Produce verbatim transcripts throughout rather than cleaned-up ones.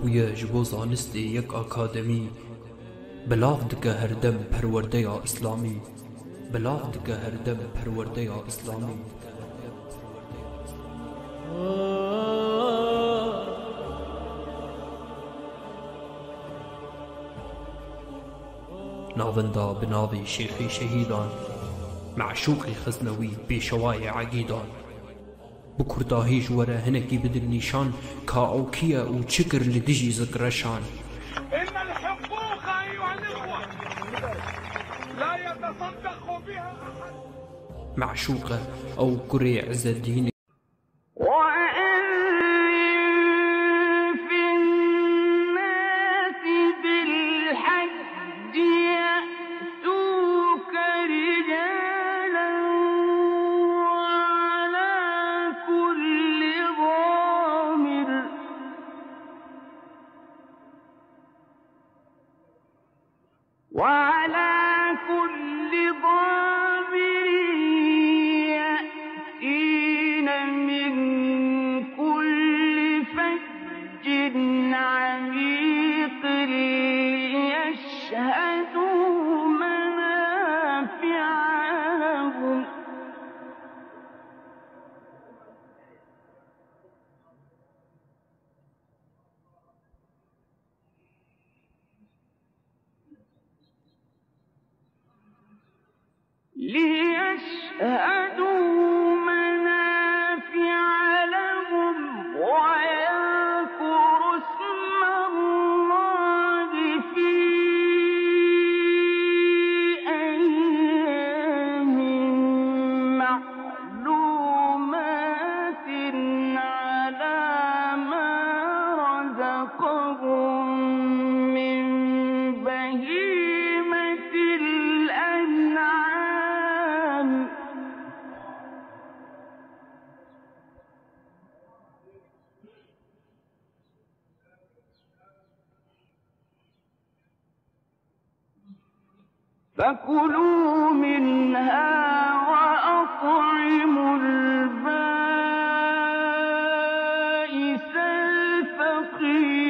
Bûye ji bo zanistê yek akademî, belav dike herdem perwerdeya Îslamî, belav dike herdem perwerdeya Îslamî. Navenda bi navê Şêxê Şehîdan, meşûqê Xeznewî, pêşewayê Egîdan. Bi kurdahî ji we re hinekî bidin nîşan, ka ew kî ye û çi kir li dijî zikreşan. إن الحقوق أيها الإخوة لا يتصدق بها أحد. Meşûq e ew kurê Îzzeddînê. وأذن في الناس بالحج يأتوك رجالا وعلى كل ضامر، وعلى كل ضامر يأتين من كل فج عميق ليشهدوا منافع لهم. ليشهدوا منافع لهم ويذكروا اسم الله في أيام معلومات على ما رزقهم من بهيمة الأنعام. فكلوا منها وأطعموا البائس الفقير.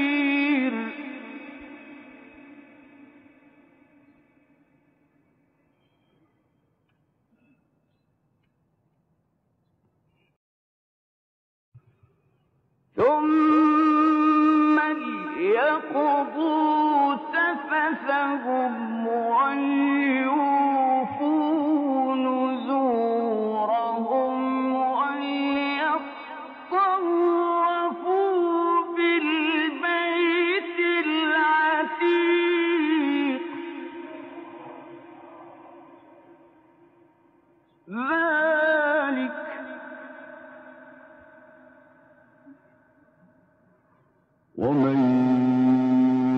ثم ليقضوا تفثهم وليوفوا نذورهم وليطوفوا بالبيت العتيق. ذلك ومن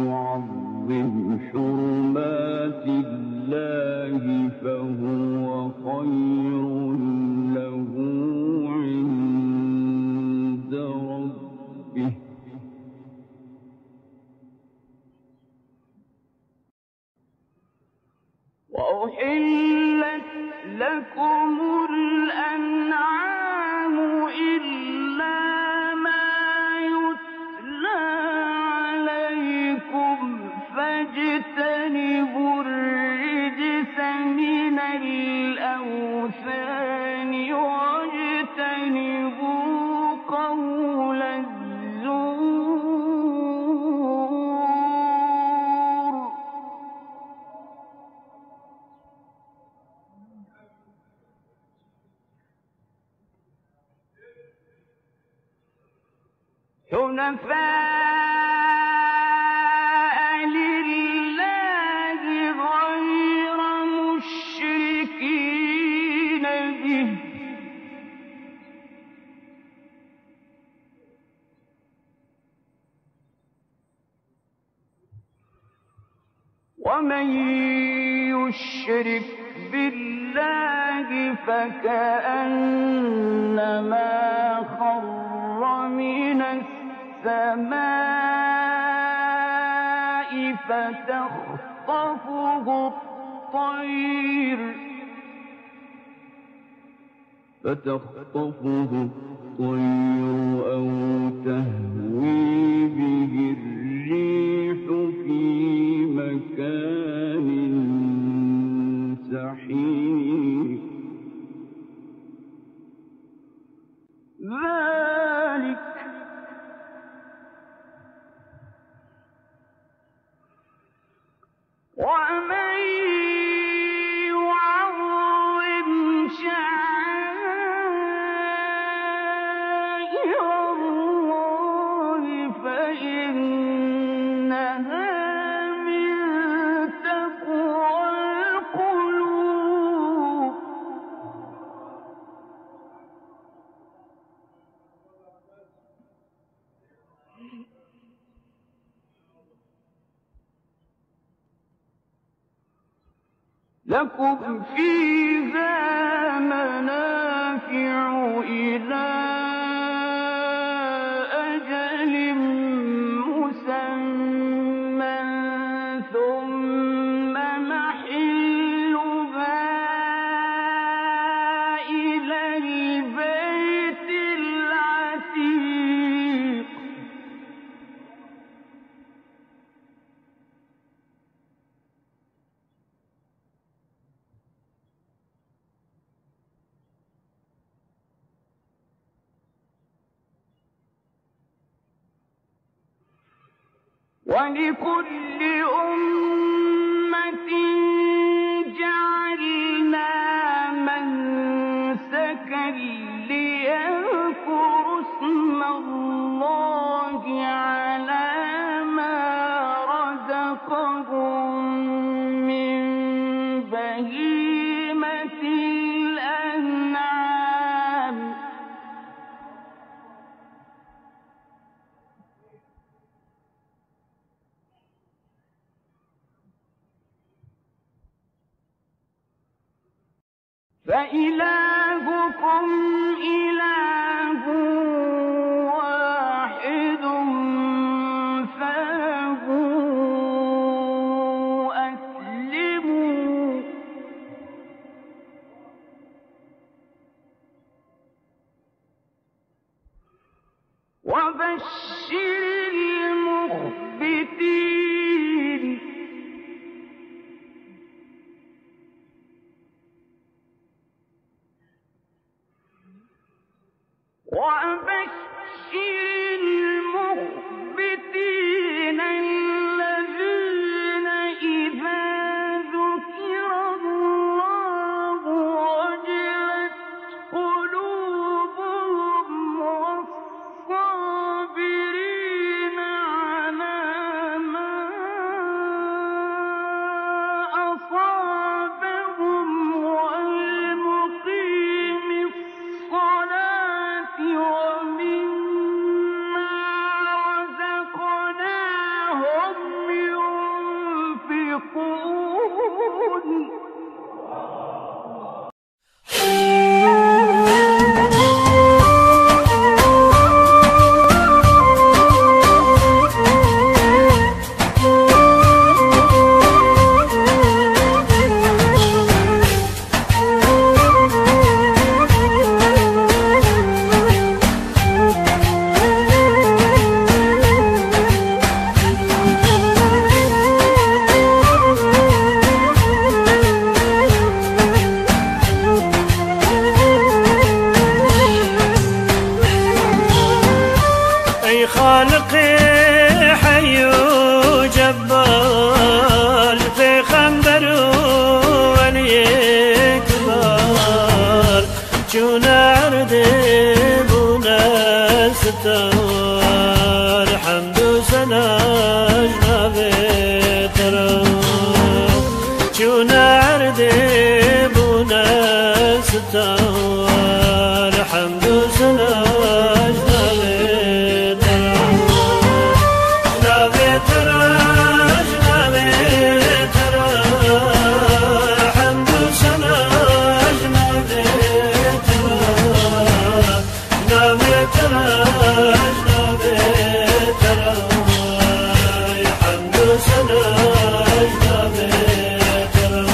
يعظم حرمات الله فهو خير له عند ربه. وأحلت لكم الأنعام إلا ما يتلى عليكم فاجتنبوا الرجس من الأوثان واجتنبوا قول الزور. حنفاء لله غير مشركين به. ومن يشرك بالله فكأنما خر من السماء فتخطفه الطير، فتخطفه الطير أو تهوي به لكم فيها منافع إلى أجل مسمى ثم محلها إلى البيت العتيق. ولكل أمة جعلنا منسكا ليذكروا اسم الله على ما رزقهم من بهيمة الأنعام. فإلهكم إله واحد فله أسلموا. وبشر المخبتين. وبشر المخبتين الذين إذا ذكر الله وجلت قلوبهم والصابرين على ما أصابهم والمقيم الصلاة ومما رزقناهم ينفقون. Ey Xaliqê hey û Cebbal, Pêxember û weliyê kibar, çûne erdê bûne sitar, hemd û sena ji navê te re. Çûne erdê bûne sitar, hemd û sena ji navê te re. Ji navê te re, ji navê te re, hemd û sena ji navê te re.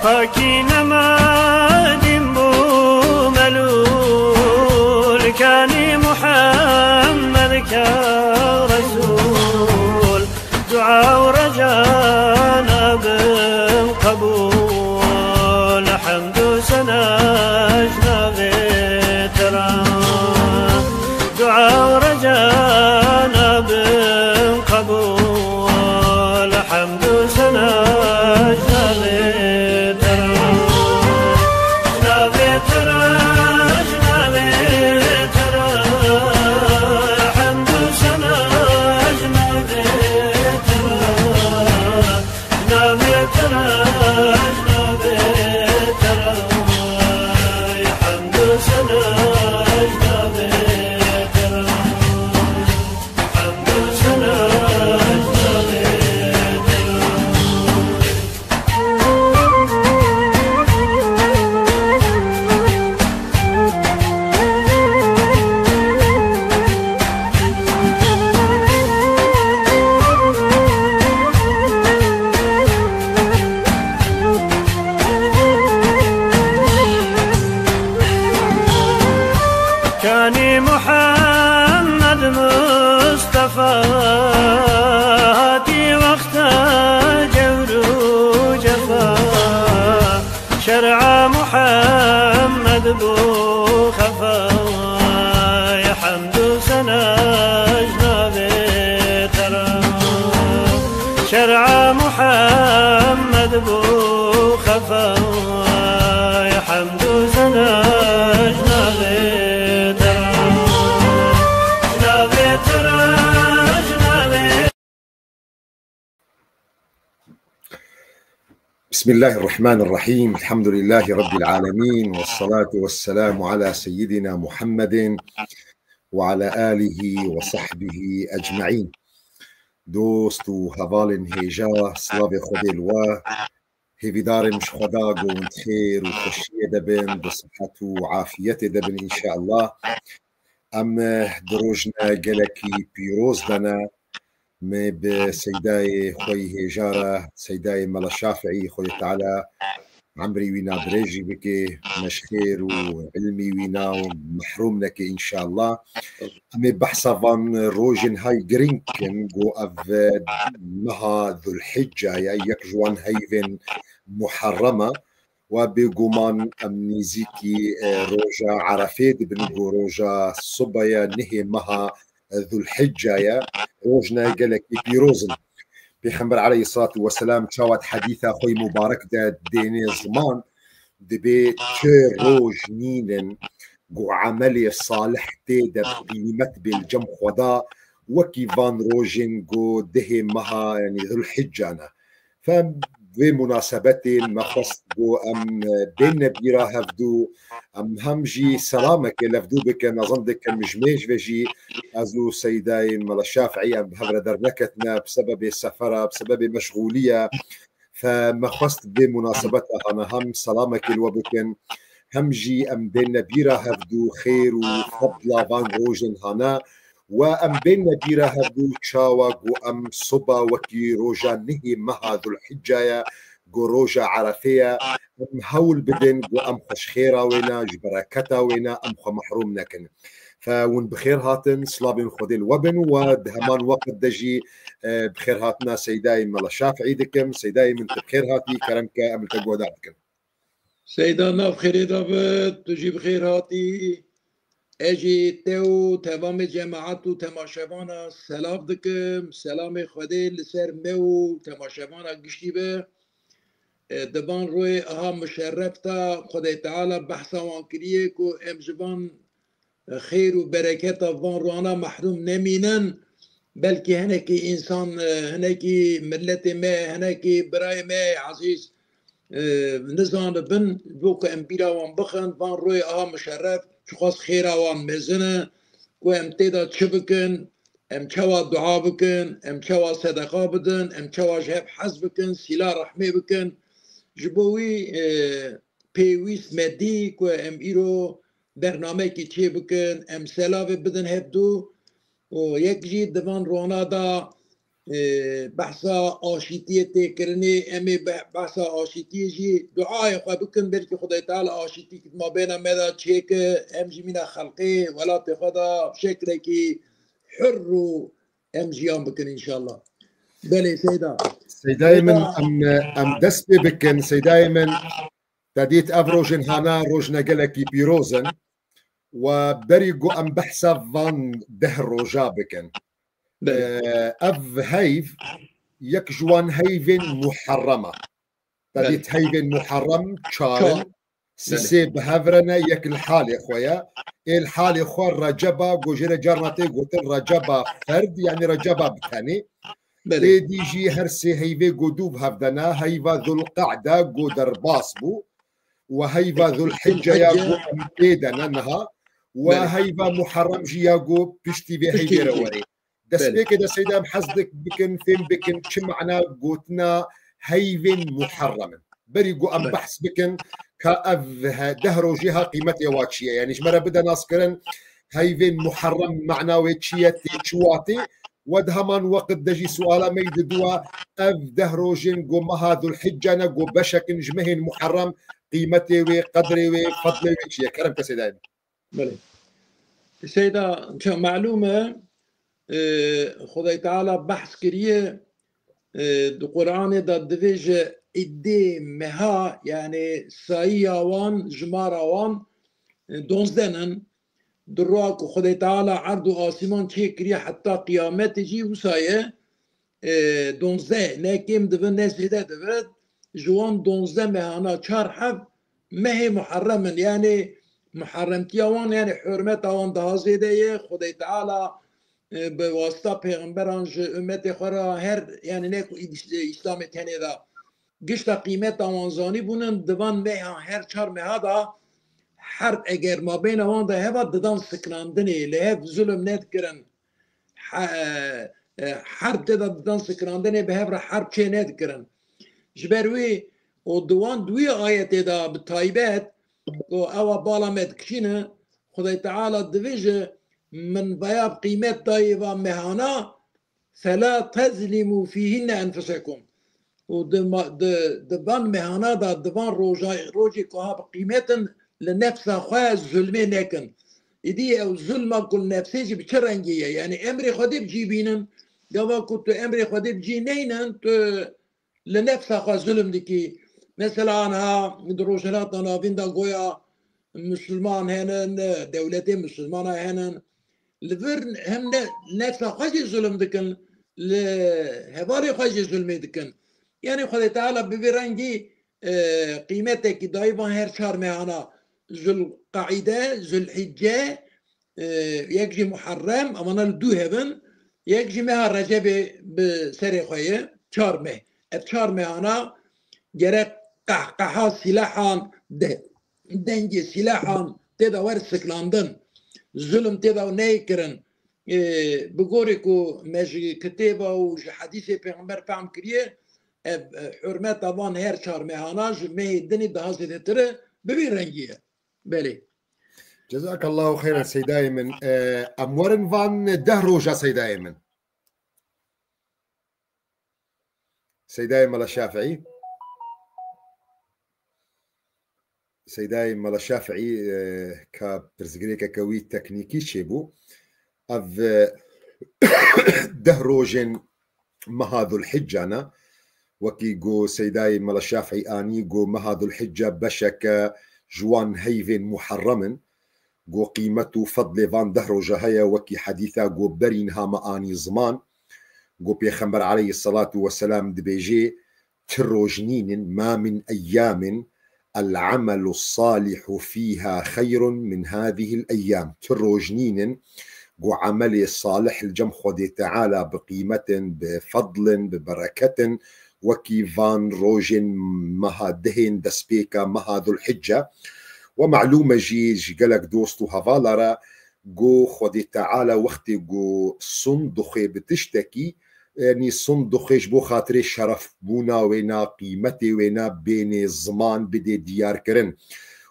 Pakî nema dîn bû melûl, kanî Muhammed ka Resûl. Dua û reca nabin qebûl, hemd û sena ji navê te re. Dua û reca nabin qebûl, hemd û sena ji navê te re. Ji navê بو خفای حمد و سناج ناوی ترا. شرع محمد بو خفای حمد و سناج ناوی ترا. ناوی ترا، ناوی بسم الله الرحمن الرحيم. الحمد لله رب العالمين، والصلاة والسلام على سيدنا محمد وعلى آله وصحبه أجمعين. Dost û hevalên hêja, silavê Xwedê li we. Hêvîdar im ji Xweda ku hûn di xêr û xweşiyê de bin, di sihet û afiyetê de bin înşeallah. Em, eh, di rojine gelekî pîroz de ne. Me bi seydayê xwe yî hêja re, seydayê Mela Şafiî, Xwedê Teala emrî wî na dirêjî bike, me ji xêr û ilmî wî na mehrum neke înşallah. Em ê behsa van rojên hay girîng kin, ku ev meha Zulhicca ye, yek ji wan heyvên Muharrem e. Wa bêguman em nêzîkî, e, roja Erefê dibin, ku roja sibe ya nehê meha, e, Zulhicca ye. Rojne gelekî pîroz in. Pêxember aleyhissalatu vesselam çawa di hedîsa xwe yî mubarek de dêne ziman, dibê çi roj nînin ku emelê salih tê de bi qîmet bê li cem Xweda, wekî van rojên ku dehê meha, yanî Zulhicca ne. Fe vê munasebetê me xwest ku em, e, bêne bîra hevdû, em hem jî selamekê levdû bikin, ez zan dikim ji mêj ve jî ez û seydayê Mela Şafiî em bi hev re derneketine, bi sebebê sefera, bi sebebê meşxûliye. Fe me xwest bi vê munasebeta hana hem selamekê li we bikin, hem jî em bêne bîra hevdû xêr û fedla van rojên hana. We em bêne bîra hevdû çawa ku em siba wekî roja nehê meha Zulhicca ye, ku roja Erefê ye, em hewl bidin ku em xwe ji xêra wê ne, ji bereketa wê ne, em xwe mehrum nekin. Fe hûn bi xêr hatin, silavên Xwedê li we bin û we di heman weqt de jî, e, bi xêr hatina seydayê Mela Şafiî dikim. Seydayê min, tu bi xêr hatî, kerem ke em li te guhdar dikin. Seyda, nav xêrê de be, tu jî bi xêr hatî. Ez jî te û tevamê cemaet û temaşevana selav dikim. Selamê Xwedê li ser me û temaşevana giştî be. E, di van royê aha muşerref de Xwedê Teala behsa wan kiriye ku em ji van xêr û bereketa van rana mehrûm nemînin. Belkî hinekî însan, e, hinekî miletê me, hinekî birayê me ezîz, e, nizanibin, bo ku em bîra wan bixin, van royê aha muşerref, çiqas xêra wan mezin e, ku em tê de çi bikin, em çawa dua bikin, em çawa sedeqa bidin, em çawa ji hev hez bikin, sîla rehmê bikin. Ji bo wî, e, pêwîst me dî ku em îro bernamekî çê bikin, em selavê bidin hevdû û yek jî di van rona de, e, behsa aşîtiyê tê kirinê, em ê be-, behsa aşîtiyê jî duayê xwe bikin, belkî Xwedê Teala aşîtî di mabêna me de çêke, em jî mîna xelqê welatê xwe de bi şekilekî hur û em jiyan bikin înşallah. Belê Seyda. Seydayê min, Seyda, em, em dest pê bikin, seydayê min. Te dît ev rojên hana rojne gelekî pîroz in. We berî ku em behsa van deh roja bikin. Belê. Ee, ev heyv yek ji wan heyvên Muharrem e. Te Belê. dît heyvên Muharrem çar in. Çar. Belê. Sisê bi hev re ne, yek li halê xwe ye. Ê li halê xwe Receba, ku jê re carna tê gotin Receba ferd, yanî Receba bi tenê. Belê. Êdî jî her sê heyvê ku dû bi hev de ne, heyva Zulqe'de ku derbas bû, we heyva Zulhicce ya ku em pê de ne niha, we Belê. heyva Muharrem jî ya ku piştî vê Piştî heyvê re wê. werê. Belê. Destpêkê de Seyda em hez dik-, bikin, fêm bikin çi mana gotina heyvên Muharrem in. Berî ku em Belê. behs bikin ka ev he-, deh rojê ha qîmetê wa çi ye? Yanî ji me re bide naskirin, heyvên Muharrem mana wê çi ye, tê çi watê? We di heman weqt de jî suala me yî diduwa, ev deh rojên ku meha Zulhicce ne, ku beşek in ji mehên Muharrem, qîmetê wê, qedrê wê, fedlê wê çi ye? Kerem ke Seyda. Belê. Seyda, ça-, malûm e, e, Xwedê Teala behs kiriye, e, di Qur'anê de divêje îdê meha, yani sayiya wan, jimara wan, e, donzdeh in. Di roa ku Xwedê Teala erd û asîman çêkiriye heta qiyametê jî wisa ye, e, donzdeh, ne kêm dibe, ne zêde dibe. Ji wan donzdeh mehana çar heb mehê Muharrem in. Yanî Muharremtiya wan, yanî hurmeta wan daha zêde ye. Xwedê Teala, e, bi wasita pêxemberan ji ummetê xwe re her, yanî ne ku îd-, Îslamê tenê de gişta qîmeta wan zanî bûnin, di van meha, her çar meha de herb eger mabeyna wan de heba didan siknandinê, li hev zulm nedikirin. He-, e, herb tê de didan siknandinê, bi hev re herb çê nedikirin. Ji ber wî û di wan duwî ayetê de bi taybet ku ewa bala me dikişîne, Xwedê Teala dibêje, min vaya bi qîmet dayê va mehana, "Fela tezlimû fîhinne enfusekum." Û di ma-, di, di van mehana de, di van roja-, rojê ku ha bi qîmet in, li nefsa xwe zulmê nekin. Îdî ew zulma ku li nefsê jî bi çi rengî ye? Yanî emrê Xwedê bi cî bînin. Gava ku tu emrê Xwedê bi cî neynin, tu li nefsa xwe zulm dikî. Mesela, anha di Rojhilata Navîn de goya Musulman henin, dewletê Musulmana henin. Li vir hem ne, nefsa xwe jî zulm dikin, li hevalê xwe jî zulmê dikin. Yanî Xwedê Teala bi vî rengî, e, qîmetekî dayî van her çar mehana, Zulqaîde, Zulhicce, e, yek jî Muharrem, emana li dû hev in, yek jî meha Recebê bi serê xwe ye, çar meh. Ev çar mehana gerek qehqeha sîlehan, de-, dengê sîlehan tê de wer siklandin, zulm tê de neyê kirin. E, bi gorî ku me ji kitêba û ji hedîsê Pêxember fehm kiriye, ev, e, hurmeta van her çar mehana ji mehê dinê daha zêdetir e, bi vî rengî ye. Belê. Cezakallahu xeyran seydayê min. E, em werin van deh roja seydayê min. Seydayê Mela Şafîî. Seydayê Mela Şafîî, e, ka pirsgirêkeke wî teknîkî çêbû. Ev, e, deh rojên meha Zulhicca ne. Wekî got Seydayê Mela Şafîî anî, got meha Zulhicca beşeke ji wan heyvên muherrem in. Got qîmet û fedlê van deh roja heye, wekî hedîsa got berî niha me anî ziman. Got Pêxember aleyhisselatu vesselam dibêjê, ti roj nînin, ma min eyyamin العمل الصالح فيها خير من هذه الأيام. Ti roj nînin ku emelê salih li cem Xwedê Teala bi qîmet in, bi fedl in, bi bereket in, wekî van rojên meha dehên destpêka meha Zulhicce. We melûm e jî ji gelek dost û hevala re ku Xwedê Teala wextê ku sund dixwê bi tiştekî, yanî sund dixwê ji bo xatirê şerefbûna wê ne, qîmetê wê ne, bênê ziman bidê diyarkirin.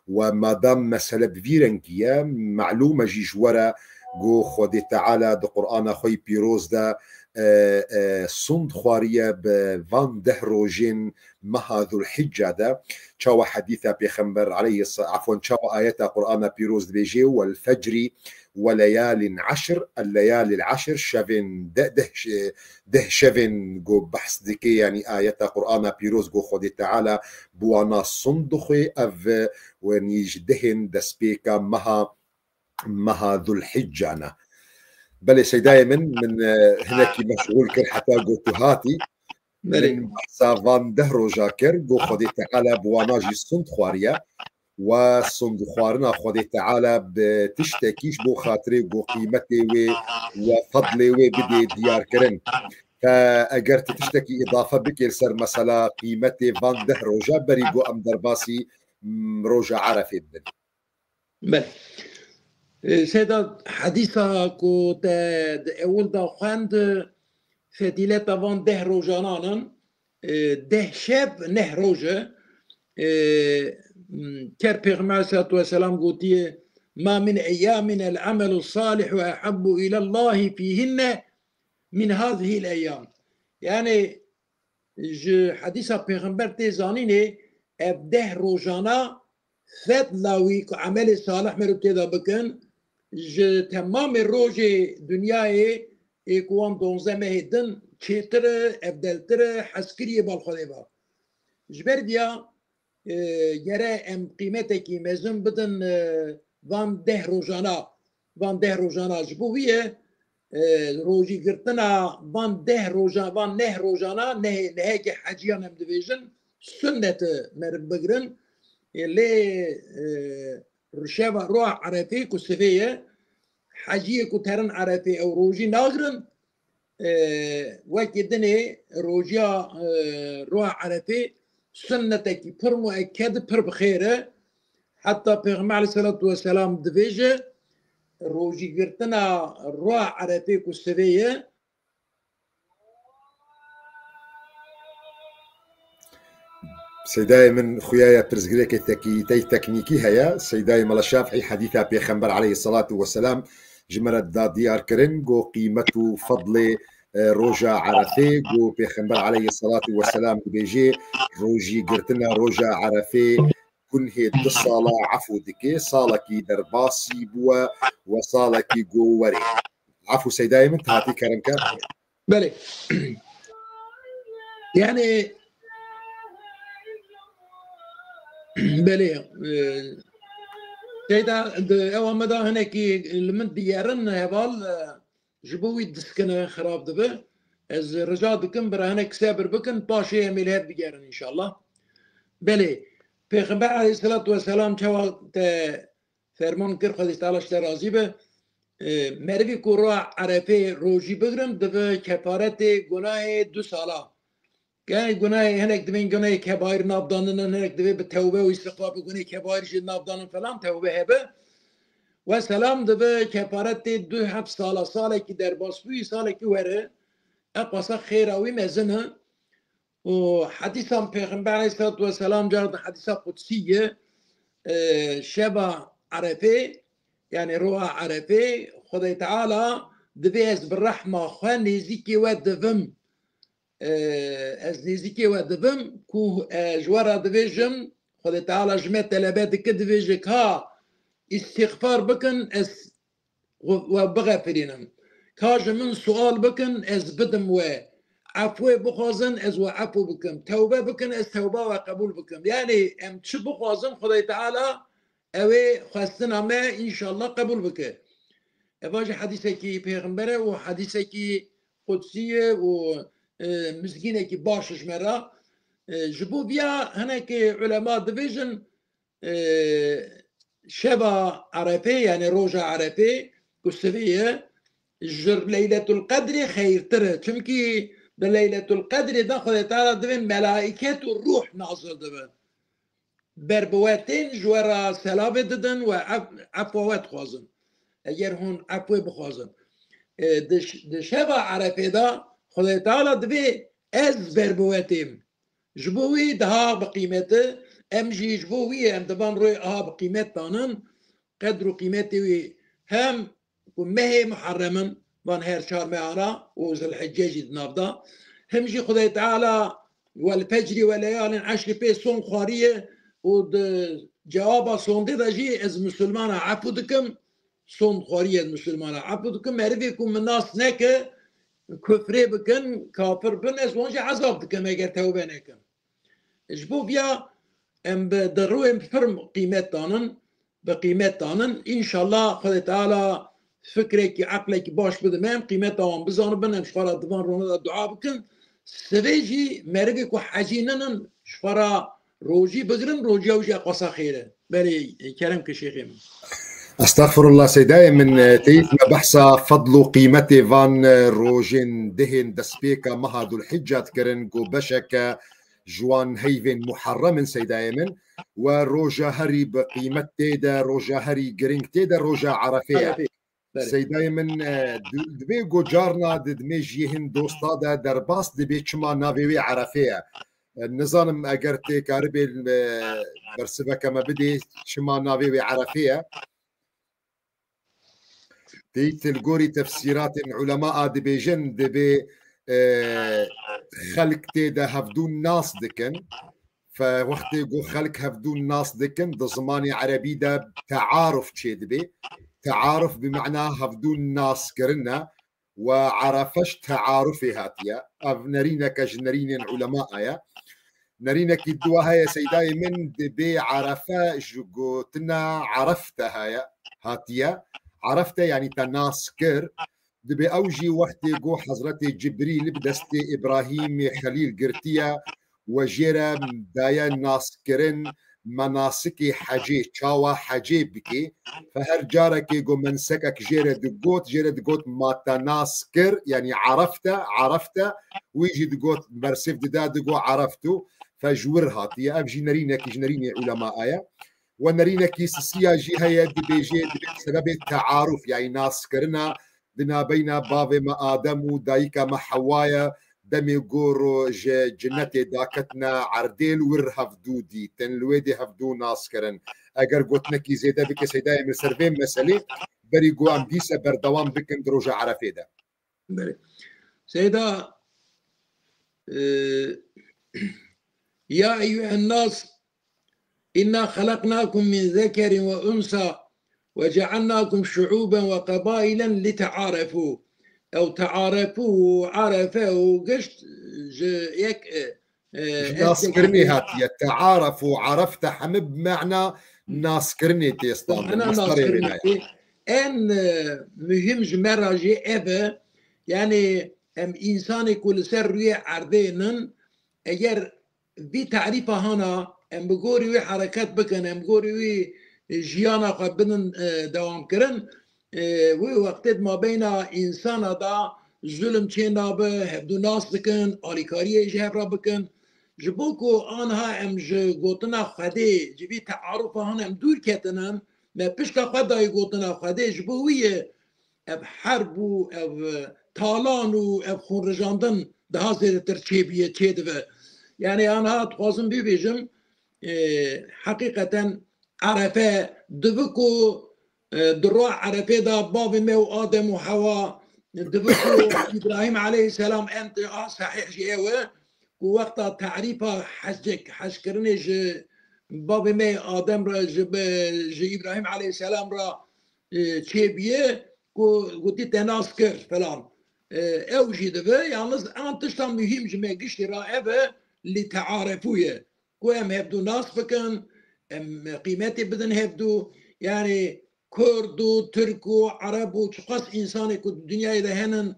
We madam mesele bi vî rengî ye, melûm e jî ji we re ku Xwedê Teala di Qur'ana xwe yî pîroz de, e, e, sund xwariye bi van deh rojên meha Zulhicca de. Çawa hedîsa Pêxember aleyhis-, efwen, çawa ayeta Qur'ana pîroz dibêjê, "Wel fecri we leyalin eşr", el leyalil eşr, şevên de-, deh, deh şevên ku behs dike, yanî ayeta Qur'ana pîroz ku Xwedê Teala bi wana sund dixwê, ev, e, wenî ji dehên destpêka meha, meha Zulhicca ne. Belê seydayê min, min, e, hinekî meşxûl kir heta ku tu hatî. Belê. Min behsa van deh roja kir, got Xwedê Teala bi wana jî sund xwariye. We sund xwarina Xwedê Teala bi tiştekî ji bo xatirê ku qîmetê wê we fedlê wê bidê diyarkirin. Te eger tu tiştekî îdafe bikê li ser mesela qîmetê van deh roja berî ku em derbasî, mm, roja Erefê bibin. Belê. E, Seyda, hedîsa ku te di ewil de xwend, fedîleta van deh rojanan in. E, deh şev, neh roj e. E, m, ker Pêxember aleyhissalatu vesselam gotiye, "Ma min eyyamin el amelu salihu ehabbu ilallahi fihinne min hazihil eyyam." Yani, ji hedîsa Pêxember tê zanînê, ev deh rojana fedla wî ku emelê salih meriv tê de bikin, ji temamê rojê dinyayê ê ku wan donzdeh mehê din çêtir e, evdeltir e, hezkiriyê bal Xwedê ve. Ji ber viya, e, gere em qîmetekî mezin bidin, e, van deh rojana, van deh rojana ji bo wî ye, e, rojî girtina van deh roja-, van neh rojana, neh-, nehekê heciyan em dibêjin, sunnet e meriv bigrin. E, lê, e, şeva roja Erefê ku sivê ye, heciyê ku terin Erefê ew rojî nagrin, e, wekî dinê rojiya, e, roja Erefê sunnetekî pir muekked, pir bi xêr e. Heta Pêxember aleyhisselatu vesselam dibêje, rojî girtina roja Erefê ku sivê ye, Seydayê min xuya ye, pirsgirêkê tekî-, tey teknîkî heye. Seydayê Mela Şafî hedîsa Pêxember aleyhisselatu vesselam ji me re da diyar kirin, got qîmet û fedlê, e, roja Erefê, got Pêxember aleyhisselatu vesselam dibêjê, rojî girtina roja Erefê gunhê du sala efû dike, salekî derbasî bûwe we salekî go werê. Efû Seydayê min, tu hatî kerem ke. Belê. Yani, belê, e, Seyda, di ewa me de hinekî li min digerin heval, e, ji bo wî diskine xirab dibe. Ez rica dikim bira hinek sebir bikin, paşê em ê li hev digerin înşallah. Belê, Pêxember aleyhisselatu vesselam çawa te ferman kir, Xwedê Teala ji te razî be. E, merivî ku roja Erefê rojî bigrin, dibe kefaretê gunahê du sala. Gel gunahê, hinek dibên gunahê kebaîr navdanin, hinek divê bi tewbe û îstixfar bi gunahê kebaîr jî navdanin falan, tewbe hebe. Ve selam dibe kefaretê du heb sala, salekî derbasbûyî, salekî were. Eqasa xêra wî mezin e. û hedîsan Pêxember aleyhisselatu vesselam, cara di hedîsa qudsî ye, e, şeva Erefê, yani roja Erefê, Xwedê Teala divê ez bi rehma xwe nêzîkê we divim. E, ez nêzîkê we divim ku, e, ji we re dibêjim, Xwedê Teala ji me telebe dike, dibêje ka îstîxfar bikin, ez we bixefirînim. Ka ji min sual bikin, ez bidim we. Efwê bixwazin, ez we efw bikim. Tewbe bikin, ez tewba we qebûl bikim. Yani em çi bixwazin, Xwedê Teala ew ê xwestina me înşallah qebûl bike. Eva jî hedîsekî pêxember e û hedîsekî qudsî ye û, e, mizgînekî baş ji me re. E, ji bo viya hinekî ulema dibêjin, e, şeva Erefê, yani roja Erefê ku sivê ye, ji Leyletul Qedrê xeyirtir e. Çimkî di Leyletul Qedrê de Xwedê Teala divê melaiket û ruh nazil dibe. Ber bi we tên ji we re selavê didin û ef-, efwa we dixwazin. Eger hûn efwê bixwazin. E, di ş-, di şeva Erefê de Xwedê Teala divê ez ber bi we têm. Ji bo wî daha bi qîmet e, em jî ji bo wî em di van royê aha bi qîmet danin, qedr û qîmetê wî hem ku mehê Muharrem in, van her çar mehan e û Zilhicce jî di nav de. Him jî Xwedê Teala wel fecrî we leyalin eşrî pê sond xwariye û di cewaba sondê de jî ez misilmana efû dikim, sond xwariye ez misilmana efû dikim, merivê ku min nas neke, kufrê bikin, kafir bin, ez wan jî ezab dikim eger tewbe nekin. Ji bo viya em bi di rûyên firm qîmet danin, bi qîmet danin. Înşallah Xwedê Teala fikrekî, eqlekî baş bide me, em qîmeta wan bizanibin, em ji xwe re di van rûna de dua bikin. Sivê jî merivê ku hecî ninin, ji xwe re rojî bigirin, rojiya wî jî eqasa xêr e. Belê, kerem ke şêxê min. Estexfirullah, Seydayê min, e, teyît me behsa fedl û qîmetê van, e, rojên dehên destpêka meha Dulhicca dikirin, ku beşeke ji wan heyvên Muharrem in, Seydayê min, we roja herî bi qîmet tê de, roja herî giring tê de, roja Erefê ye. Erefê. Belê. Seydayê min, e, du-, divê ku carna di dimêjiyê hin dosta de derbas dibe çima navê wê Erefê ye. E, nizanim eger tê karibê, e, bersiveke me bidê çima navê wê Erefê ye. Tê li gorî tefsîratên ulema a dibêjin, divê, e, xelk tê de hevdû nas dikin. Fe wextê ku xelk hevdû nas dikin, di zimanê erebî de tearuf çêdibe. Tearuf bi mena hevdû nas kirin e. Ve Erefe ji tearufê hatiye. Ev nerîneke ji nerînên ulema ye. Nerînekî dua heye, Seydayê min, dibê Erefe ji gotina Erefte heye. hatiye. Arefte, yanî te nas kir. Dibê ew jî wextê ku Hezretê Cibrîl bi destê Îbrahîmê Xelîl girtiye, we jê re daye naskirin, menasikê hecê, çawa hecê bikê. Fe her carekê ku mensekek jê re digot, jê re digot, ma te nas kir, yanî arefte, arefte, wî jî digot, bersiv dida, digot, areftu, fe ji wir hatiye. Ev jî nerînekî ji nerînê ulemaya ye. We nerînekî sisiya jî heye, dibêjê, dibê sebebê tearuf, yanî naskirina di nabeyna bavê me Adem û dayika me Hewa ye, demê gor ji cinetê daketine erdê, li wir hevdû dîtin, li wê dê hevdû nas kirin. Eger gotinekî zêde bike, Seydayê min, ser vê meselê, berî ku em dîse berdewam bikin di roja Erefê de. Belê. Seyda, e, ya eyyuhen nas, inna halaknakum min zekerin ve unsa ve cealnakum şuuben ve qebailen li tearefu. Ew tearefu û arefe û gişt ji yek, e, e, Ji naskirinê hatiye. Tearef û arefte heme bi mena naskirinê tê standin. Mena mastarê naskirinê wêna ye. En, e, muhîm ji me re jî ev e. Yanî em însanê ku li ser rûyê erdê nin, eger vî tarîfa hana, em bi gorî wî hereket bikin, em bi gorî wî jiyana xwe bidin, e, dewam kirin, e, wê wextê di mabeyna însana da zulm çê nabe, hevdû nas dikin, alîkariyê ji hev re bikin. Ji bo ku anha em ji gotina Xwedê, ji vî tearufa hana em dûr ketinin, me pişka xwe dayî gotina Xwedê, ji bo wî ye ev herb û ev, e, talan û ev xûnrijandin daha zêdetir çêbûye, çêdibe. Yanî anha dixwazim bibêjim, e, heqîqeten Erefe dibe ku, e, di roja Erefê de bavê me û Adem û Hewa, dibe ku Îbrahîm aleyhisselam, en a sehîh jî ew e, ku wexta tarîfa hecek, heckirinê ji bavê me Adem re, ji be-, ji Îbrahîm aleyhisselam re, e, çêbûye, ku gotî te nas kir falan. E, ew jî dibe, yalnız an tişta muhîm ji me giştî re ev e, li tearefû ye. Ku em hevdû nas bikin, em qîmetê bidin hevdû. Yanî Kurd û Tirk û Ereb û çiqas însanê ku di dinyayê de henin,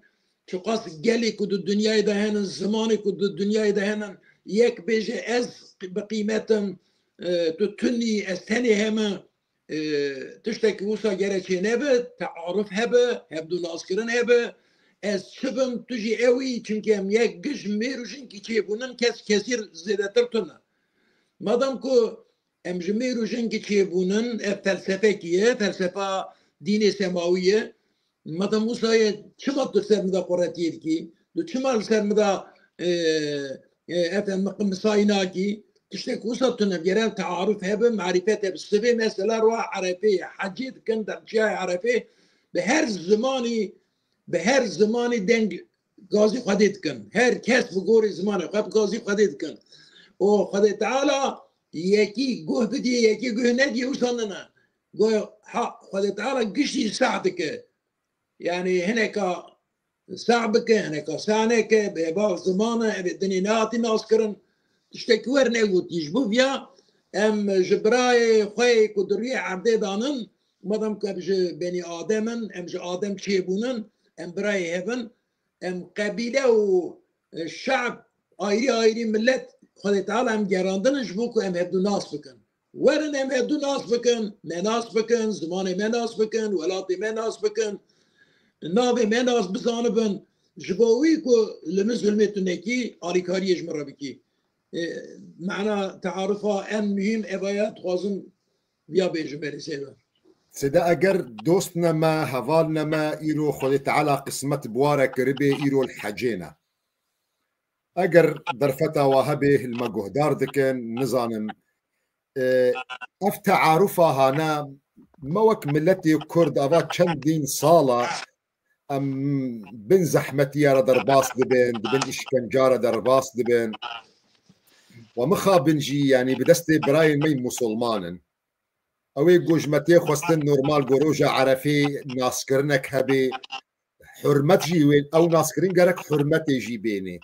çiqas gelê ku di dinyayê de henin, zimanê ku di dinyayê de henin, yek bêje ez bi qîmet im, e, tu tunî, ez tenê heme, e, tiştekî wisa gere çê nebe, tearuf hebe, hevdû naskirin hebe, ez çi bim, tu jî ew î, çimkî em yek giş mêr û jinkî çêbûnin, kes kesî zêdetir tune. Madem ku em ji mêr û jinkî çêbûnin, ev felsefekî ye, felsefa dînê semawî ye. Madem wisa ye, çima tu ser min de quretiyê dikî? Tu çima li ser min de, e, e, efendim, qimsayî nakî? Tiştek wisa tune, gere tearuf hebe, marîfet hebe. Sibê mesela roja Erefê ye, hecê dikin, demçiyayê Erefê, bi her zimanî, bi her zimanî deng gazî Xwedê dikin. Her kes bi gorî zimanê xwe bi gazî Xwedê dikin. Û Xwedê Teala yekî guh bidî, yekî guh nedî, wisa nine. Goya ha, Xwedê Teala giştî seh dike. Yanî hineka seh bike, hineka seh neke, bêbav ziman e, ev ê dinê nehatî nas kirin. Tiştekî wer negotî. Ji bo viya em ji birayê xwe yê ku di rûyê erdê danin, madem ku em ji benî Adem in, em ji Adem çêbûnin, em birayê hev in, em qebîle û, e, şe'b, ayrî ayrî millet, Xwedê Teala em gerandin ji bo ku em hevdû nas bikin. Werin em hevdû nas bikin, me nas bikin, zimanê me nas bikin, welatê me nas bikin, navê me nas bizanibin. Ji bo wî ku li min zulmê tu nekî, alîkariyê ji min re bikî. E, mana tearifa en muhîm eva ya, dixwazim viya bêjim berê sêve. Sêde, eger dost ne me, heval ne me, îro Xwedê Teala qismet bi wa re kiribê, îro li hecê ne. Eger derfeta wa hebê, li me guhdar dikin, nizanim. E, ev tearufa hane, me wek miletê Kurd ava çendîn sala em bin zehmetiya re derbas dibin, di bin îşkenca re derbas dibin. Wa mixabin jî, yanî bi destê birayên me yî musulman in. Ew ê ku ji me tê xwestin normal ku roja Erefê naskirinek hebê, hurmet jî wê, ew naskirin gerek hurmetê jî bênê.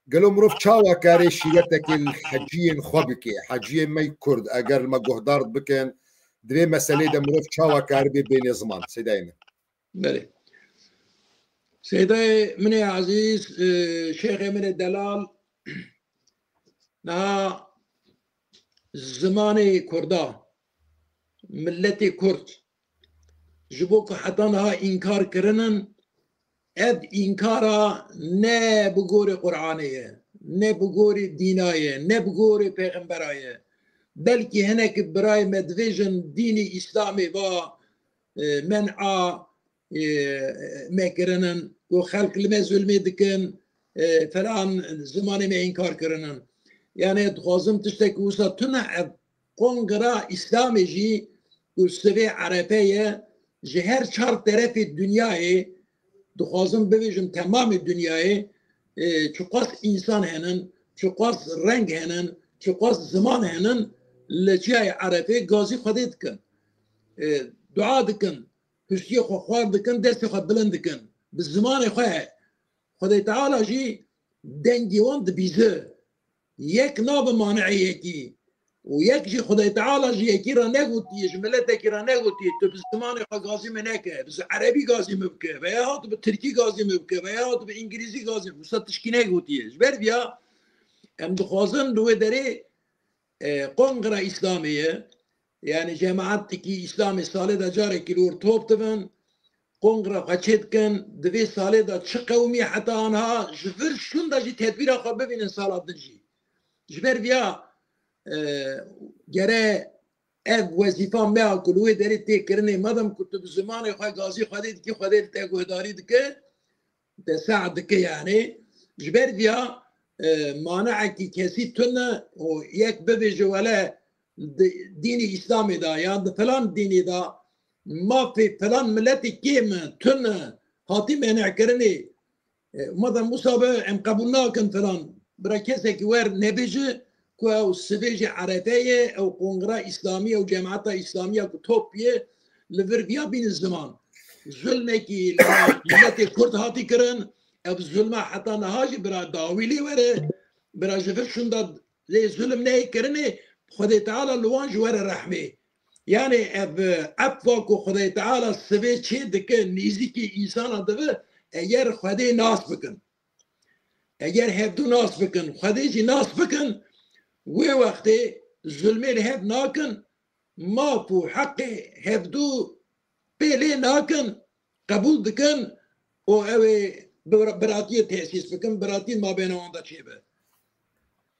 Gelo mirov çawa karê şîretekê li heciyên xwe bike? Heciyên me yî Kurd, eger li me guhdar bikin, Di vê meselê de mirov çawa karibe bêne ziman? Seydayê min. Belê. Seydayê min ê ezîz, e, şêxê min ê delal, niha zimanê Kurda, milletê Kurd, ji bo ku heta niha înkar kirinin, ev înkara ne bi gorê Qur'anê ye, ne bi gorê dîna ye, ne bi gorê pêxembera ye. Belkî hinek birayê me dibêjin dînê Îslamê va, e, men'a, e, me kirinin, ku xelk li me zulmê dikin, e, falan zimanê me înkar kirinin. Yani dixwazim tiştekî wisa tune ev kongra Îslamê jî ku sivê Erefe ye, ji her çar terefê dinyayê, dixwazim bibêjim temamê dinyayê, e, çiqas însan henin, çiqas reng henin, çiqas ziman henin, li çiyayê Erefê gazî Xwedê dikin. E, dua dikin, hustiyê xwe xwar dikin, destê xwe bilind dikin. Bi zimanê xwe Xwedê Teala jî dengê wan dibîze. Yek nabe mane'ê yekî. Û yek jî Xwedê Teala ji yekî re negotiye, ji miletekî re negotiye, tu bi zimanê xwe gazî min neke, bi zi-, erebî gazî min bike, veya ha tu bi tirkî gazî min bike, veya ha tu bi îngilîzî gazî min, wisa tişkî negotiye. Ji ber viya em dixwazin li wê derê, e, kongra Îslamê ye. Yani cemaetekî Îslamê salê de carekî li wir top dibin, kongra xwe çê dikin, di vê salê de çi qewimî heta anha ji vir şûnda jî tedbîra xwe bibînin sala din jî. Ji ber viya, e, gere ev wezîfa me ya ku li wê derê tê kirinê, madem ku tu bi zimanê xwe gazî Xwedê dikî, Xwedê li te guhdarî dike, te seh dike yani. Ji ber viya, e, mane'ekî kesî tune û yek bibêje wele di dînê Îslamê de ya di filan dînê de mafê filan miletê kêm e, tune, hatî men'kirinê. E, madem wisa be, em qebûl nakin filan. Bira kesekî wer nebêje ku ew sivê jî Erefe ye, ew kongra Îslamî, ew cemaeta Îslamî ya ku top ye, li vir viya bînin ziman. Zulmekî li miletê Kurd hatî kirin, ev zulma heta niha jî bira dawî lê were, bira ji vir şûnda lê zulm neyê kirinê, Xwedê Teala li wan ji were rehmê. Yani ev efwa ku Xwedê Teala sivê çê dike, nêzîkî însana dibe, eger Xwedê nas bikin, eger hevdû nas bikin, Xwedê jî nas bikin, wê wextê zulmê li hev nakin, maf û heqê hevdû pê lê nakin, qebûl dikin û ew ê bir-, biratiyê tesîs bikin, biratî mabêna wan de çêbe.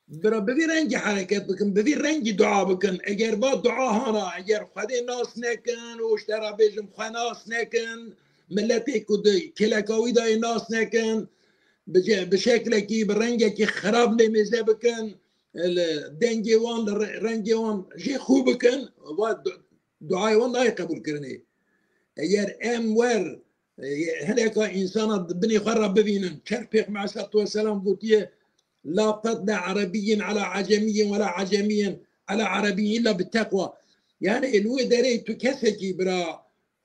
Bira bi vî rengî hereket bikin, bi vî rengî dua bikin. Eger va dua hana, eger Xwedê nas nekin û ji te re bêjim xwe nas nekin, miletê ku di kêleka wî de yê nas nekin, bi ce-, bi şeklekî, bi rengekî xirab lê mêze bikin, li dengê wan, li re-, rengê wan jê xû bikin, va du-, duayê wan nayê qebûlkirinê. Eger em wer, e, hineka însana di binê xwe re bivînin, çerx Pêxember aleyhisselatu vesselam gotiye, "La fedle Erebiyyin ala Ecemiyyin ve la Ecemiyyin ala Erebiyyin illa bi teqwa." Yani li wê derê tu kesekî bira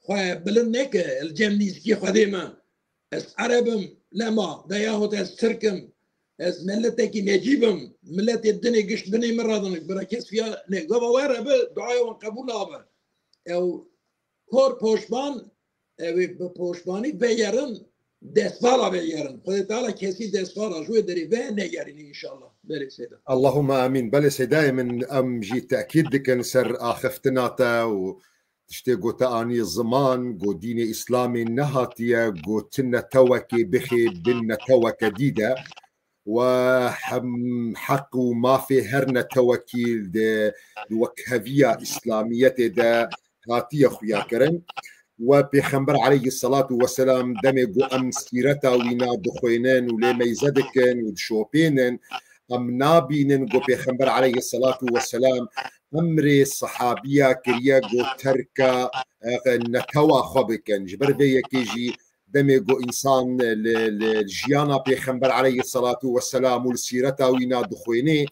xwe bilind neke, li cem nîzikî Xwedê me. Ez Ereb im, lema, veyahut ez Tirk im, ez milletekî necîb im, milletê dinê gişt binê min radin, bira kes viya ne. Gava were bi, duayê wan qebûl nabe. Ew kor poşman, ew ê bi poşmanî veyerin, destvala veyerin. Xwedê Teala kesî destvala ji wê derê ve negerînî înşallah. Belê Seyda. Allahumma amîn. Belê Seydayê min, em jî tekîd dikin ser axiftina te û tiştê ku te anî ziman, ku dînê Îslamê nehatiye gotin netewekê bixê bin neteweke dî de. We hem heq û mafê her netewekî di, di wekheviya Îslamiyetê de hatiye xuya kirin. We Pêxember aleyhisselatu vesselam demê ku em sîreta wîna dixwênin û lê meyze dikin û dişopênin, em nabînin ku Pêxember aleyhisselatu vesselam emrê sehabiya kiriye ku terka, e, netewa xwe bikin. Ji ber vê yekê jî demê ku însan li, li jiyana Pêxember aleyhisselatu vesselam û li sîreta wîna dixwênê,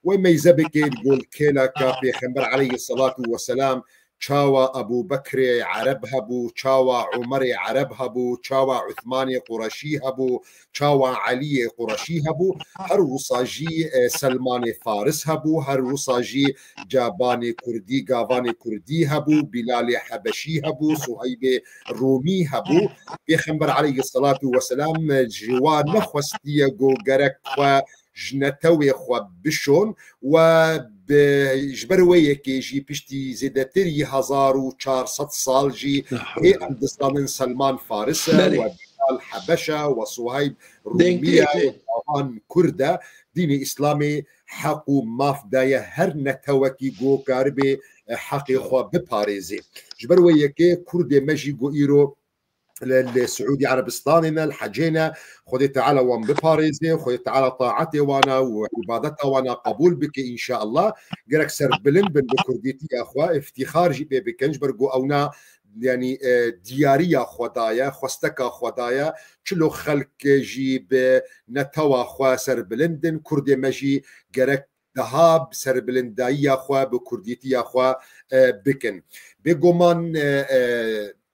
wê meyze bike ku li kêleka Pêxember aleyhisselatu vesselam çawa Ebû Bekrê Ereb hebû, çawa Umerê Ereb hebû, çawa Uthmanê Qureşî hebû, çawa Eliyê Qureşî hebû, her wisa jî, e, Selmanê Faris hebû, her wisa jî cabanê Kurdî, gavanê Kurdî hebû, Bîlalê Hebeşî hebû, Suheybê Rûmî hebû. Pêxember aleyhisselatu vesselam ji wa nexwestiye ku gerek xwe ji netewê xwe bişon we bi, ji ber wê yekê jî piştî zêdetirî hezar û çar sed sal jî hê em dizanin Selman Faris e, we Bilal Hebeş e, we Suheyb Rûmî ye, we gavan Kurd e. Dînê Îslamê heq û maf daye her netewekî ku karibe, e, heqê xwe biparêzê. Ji ber wê yekê Kurdê me jî ku îro li, li Siûdî Erebistanê ne, li hecê ne, Xwedê Teala wan biparêze, Xwedê Teala taetê wana û îbadeta wana qebûl bike înşeallah. Gerek serbilind bin bi kurdîtiya xwe, îftîxar jî pê bikin, ji ber ku ewna, yanî, e, diyariya xwe daye, xwesteka xwe daye, çilo xelk jî bi netewa xwe serbilind in, Kurdê me jî gerek daha bi serbilindayiya xwe, bi kurdîtiya xwe, e, bikin. Bêguman, e, e,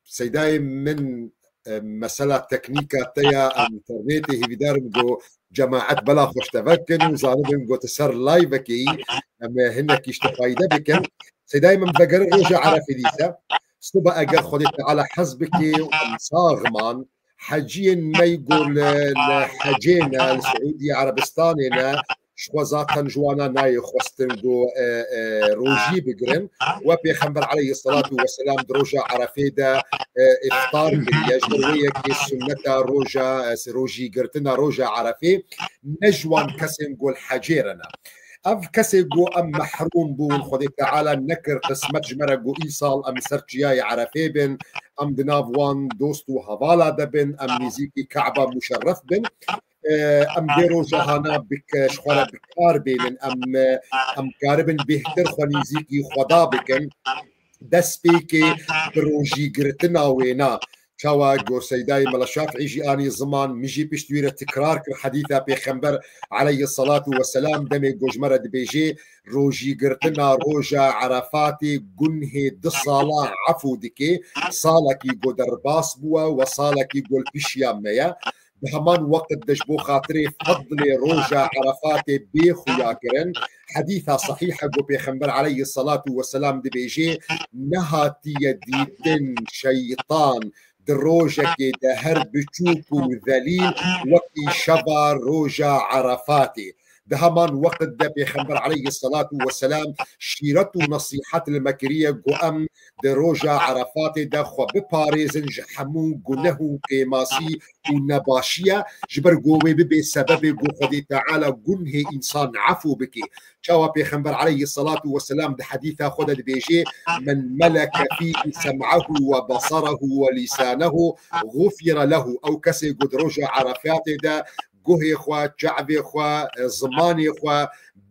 Seydayê min, e, mesela teknîka te ya internetê, hêvîdar im ku cemaet bela xwe ji te vekin û zanibin ku tu ser live-ekê yî, em, e, hinekî ji te fayde bikin. Seydayê min, vegerin roja Erefê dîse, siba eger Xwedê Teala hez bike û em sax man, heciyên me ku li, li hecê ne, li Siûdî Erebistanê ne, ji xwe zaten ji wana nayê xwestin ku, e, e, rojî bigirin. We Pêxember aleyhisselatu vesselam di roja Erefê de, e, îftar kiriye. Ji ber wê yekê sunneta roja, e, rojî girtina roja Erefê ne ji wan kesên ku li hecê re ne. Ev kesê ku em mehrûm bûn, Xwedê Teala nekir qismet ji me re ku îsal em ser çiyayê Erefê bin, em di nav wan dost û hevala de bin, em nêzîkî Keba Muşerref bin. E, em vê roja hana bik-, ji xwe re bi kar bênin, em, em karibin bêhtir xwe nêzîkî Xweda bikin. Destpêkê bi rojî girtina wêna. Çawa ku Seydayê Mela Şafî jî anî ziman, min jî pişt wî re tikrar kir hedîsa Pêxember aleyhisselatu vesselam, demê ku ji me re dibêjê, rojî girtina roja Erefatê gunhê du sala efû dike, salekî ku derbas bûye we salekî ku li pişiya me ye. Di heman weqt de ji bo xatirê fedlê roja Erefatê bê xuya kirin, hedîsa sehîh e ku Pêxember aleyhisselatu vesselam dibêjê, nehatiye dîtin şeytan di rojekê de her biçûk û zelîl wekî şeva roja Erefatê. Di heman weqt de Pêxember aleyhisselatu vesselam şîret û nesîhet li me kiriye ku em di roja Erefatê de xwe biparêzin ji hemû guneh û kêmasî û nebaşiye, ji ber ku wê bibe sebebê ku Xwedê Teala gunhê însan efû bike. Çawa Pêxember aleyhisselatu vesselam di hedîsa xwe de dibêjê, "Men meleke fî sem'ahu ve basarahu ve lîsanehu, gufire lehu." Ew kesê ku di roja Erefatê de guhê xwe, çavê xwe, zimanê xwe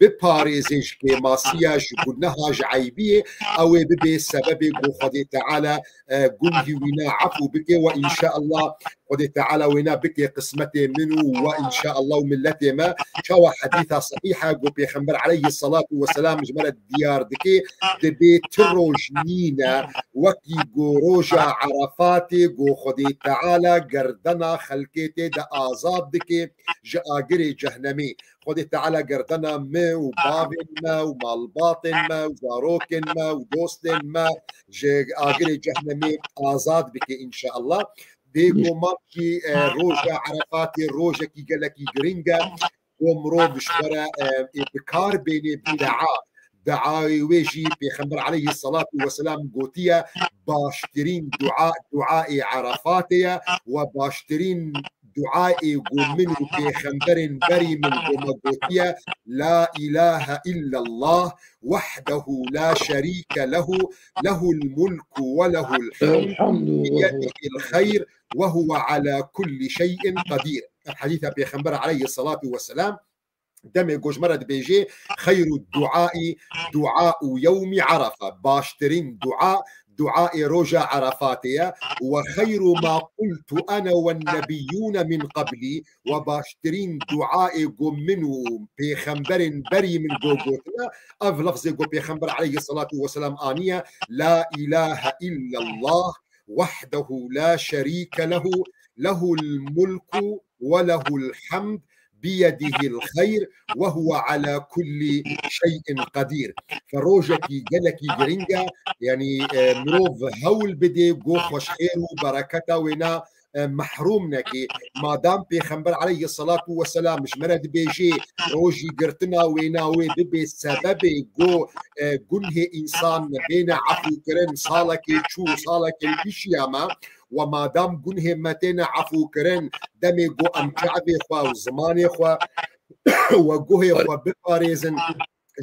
biparêzê ji kêmasiya, ji guneha, ji eybiyê, ew ê bibe sebebê ku Xwedê Teala, e, gunhî wîna efû bike we înşeallah Xwedê Teala wêna bike qismetê min û we înşeallah û milletê me. Çawa hedîsa sehîh e ku Pêxember aleyhisselatu vesselam ji me re diyar dike, dibê ti roj nîne, wekî ku roja Erefatê ku Xwedê Teala gerdena xelkê tê de azad dike ji agirê cehnemê. Xwedê Teala gerdena me û bavên me û malbatên me û zarokên me û dostên me ji agirê cehnemê azad bike înşeallah. Bêguman jî, e, roja Erefatê rojekî gelekî giring e. Ku mirov ji xwe re, e, ê bi kar bênê bi dua. Duayê wê jî Pêxember aleyhisselatu vesselam gotiye, baştirîn dua, duayê Erefatê ye we baştirîn duayê ku min û pêxemberên berî min ku me gotiye, "La ilahe illallah, wahdehu la şerîke lehu, lehul mulku ve lehul hamd, biyedihil xeyr, ve huve ala kulli şeyin qedîr." Ev hedîsa Pêxember aleyhisselatu vesselam. Demê ku ji me re dibêjê, "Xeyru duaî duaû yewmî Erefa." Baştirîn dua, duayê roja Erefatê ye. "Ve xeyru ma qultu ene ve nebiyyûne min qablî." Ve baştirîn duayê ku min û pêxemberên berî min ku gotine, ev lefzê ku Pêxember aleyhisselatu vesselam aniye, "La ilahe illallah, wahdehu la şerîke lehu, lehul mulku ve lehul hamd, biyedihil xeyr ve huve ala kulli şeyin qedîr." Fe rojekî gelekî giring e, yanî, e, mirov hewl bidê ku xweşxêr û bereketa wêna, e, mehrûm nekê. Madam Pêxember aleyhisselatu vesselam ji me re dibêjê, rojî girtina wêna wê bibe sebebê ku, e, gunhê însan bêne efûkirin, salekê çû, salekê pişiya me, we madam gunhê me têne efûkirin, demê ku em çavê xwe û zimanê xwe we guhê xwe biparêzin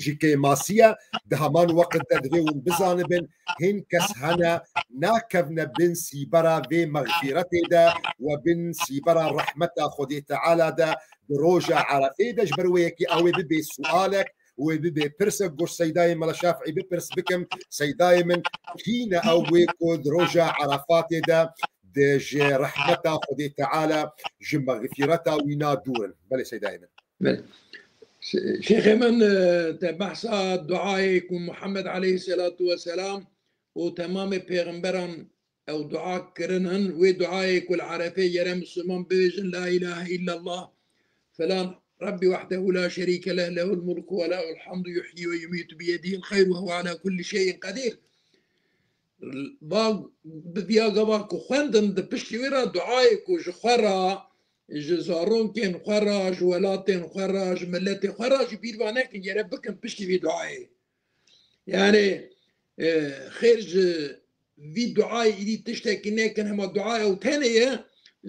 ji kêmasiye, di heman weqt de divê hûn bizanibin, hin kes hene nakevne bin sîbera vê mexfîretê de we bin sîbera rehmeta Xwedê Teala de di roja Erefê de. Ji ber wê yekê ew ê bibe sualek, wê bibe pirsek, goş Seydayê Mela Şafî bipirs bikim, Seydayê min, kî ne ew wê ku di roja Erefatê de di ji rehmeta Xwedê Teala, ji mexfîreta wîna dûr in? Belê Seydayê min. Belê. Şê-, Şêxê min, e, te behsa duayê ku Muhammed aleyhisselatu vesselam û temamê pêxemberan ew dua kirin in, wê duayê ku li Erefê yere Misliman bibêjin, "La ilahe illallah, felan Rabbi wahdehu la şerîke leh, lehul mulku ve lehul hamdu, yuhyi ve yumîtu biyedihil xeyr ve huve ala kulli şeyin qedîr." Va bi viya gava ku xwendin, di piştî wê re duayê ku ji xwe re, ji zarokên xwe re, ji welatên xwe re, ji miletê xwe re ji bîr ve nekin, yere bikin piştî vî duayê. Yani, e, xêr ji vî duayê îdî tiştekî nekin, hema dua ew tenê ye.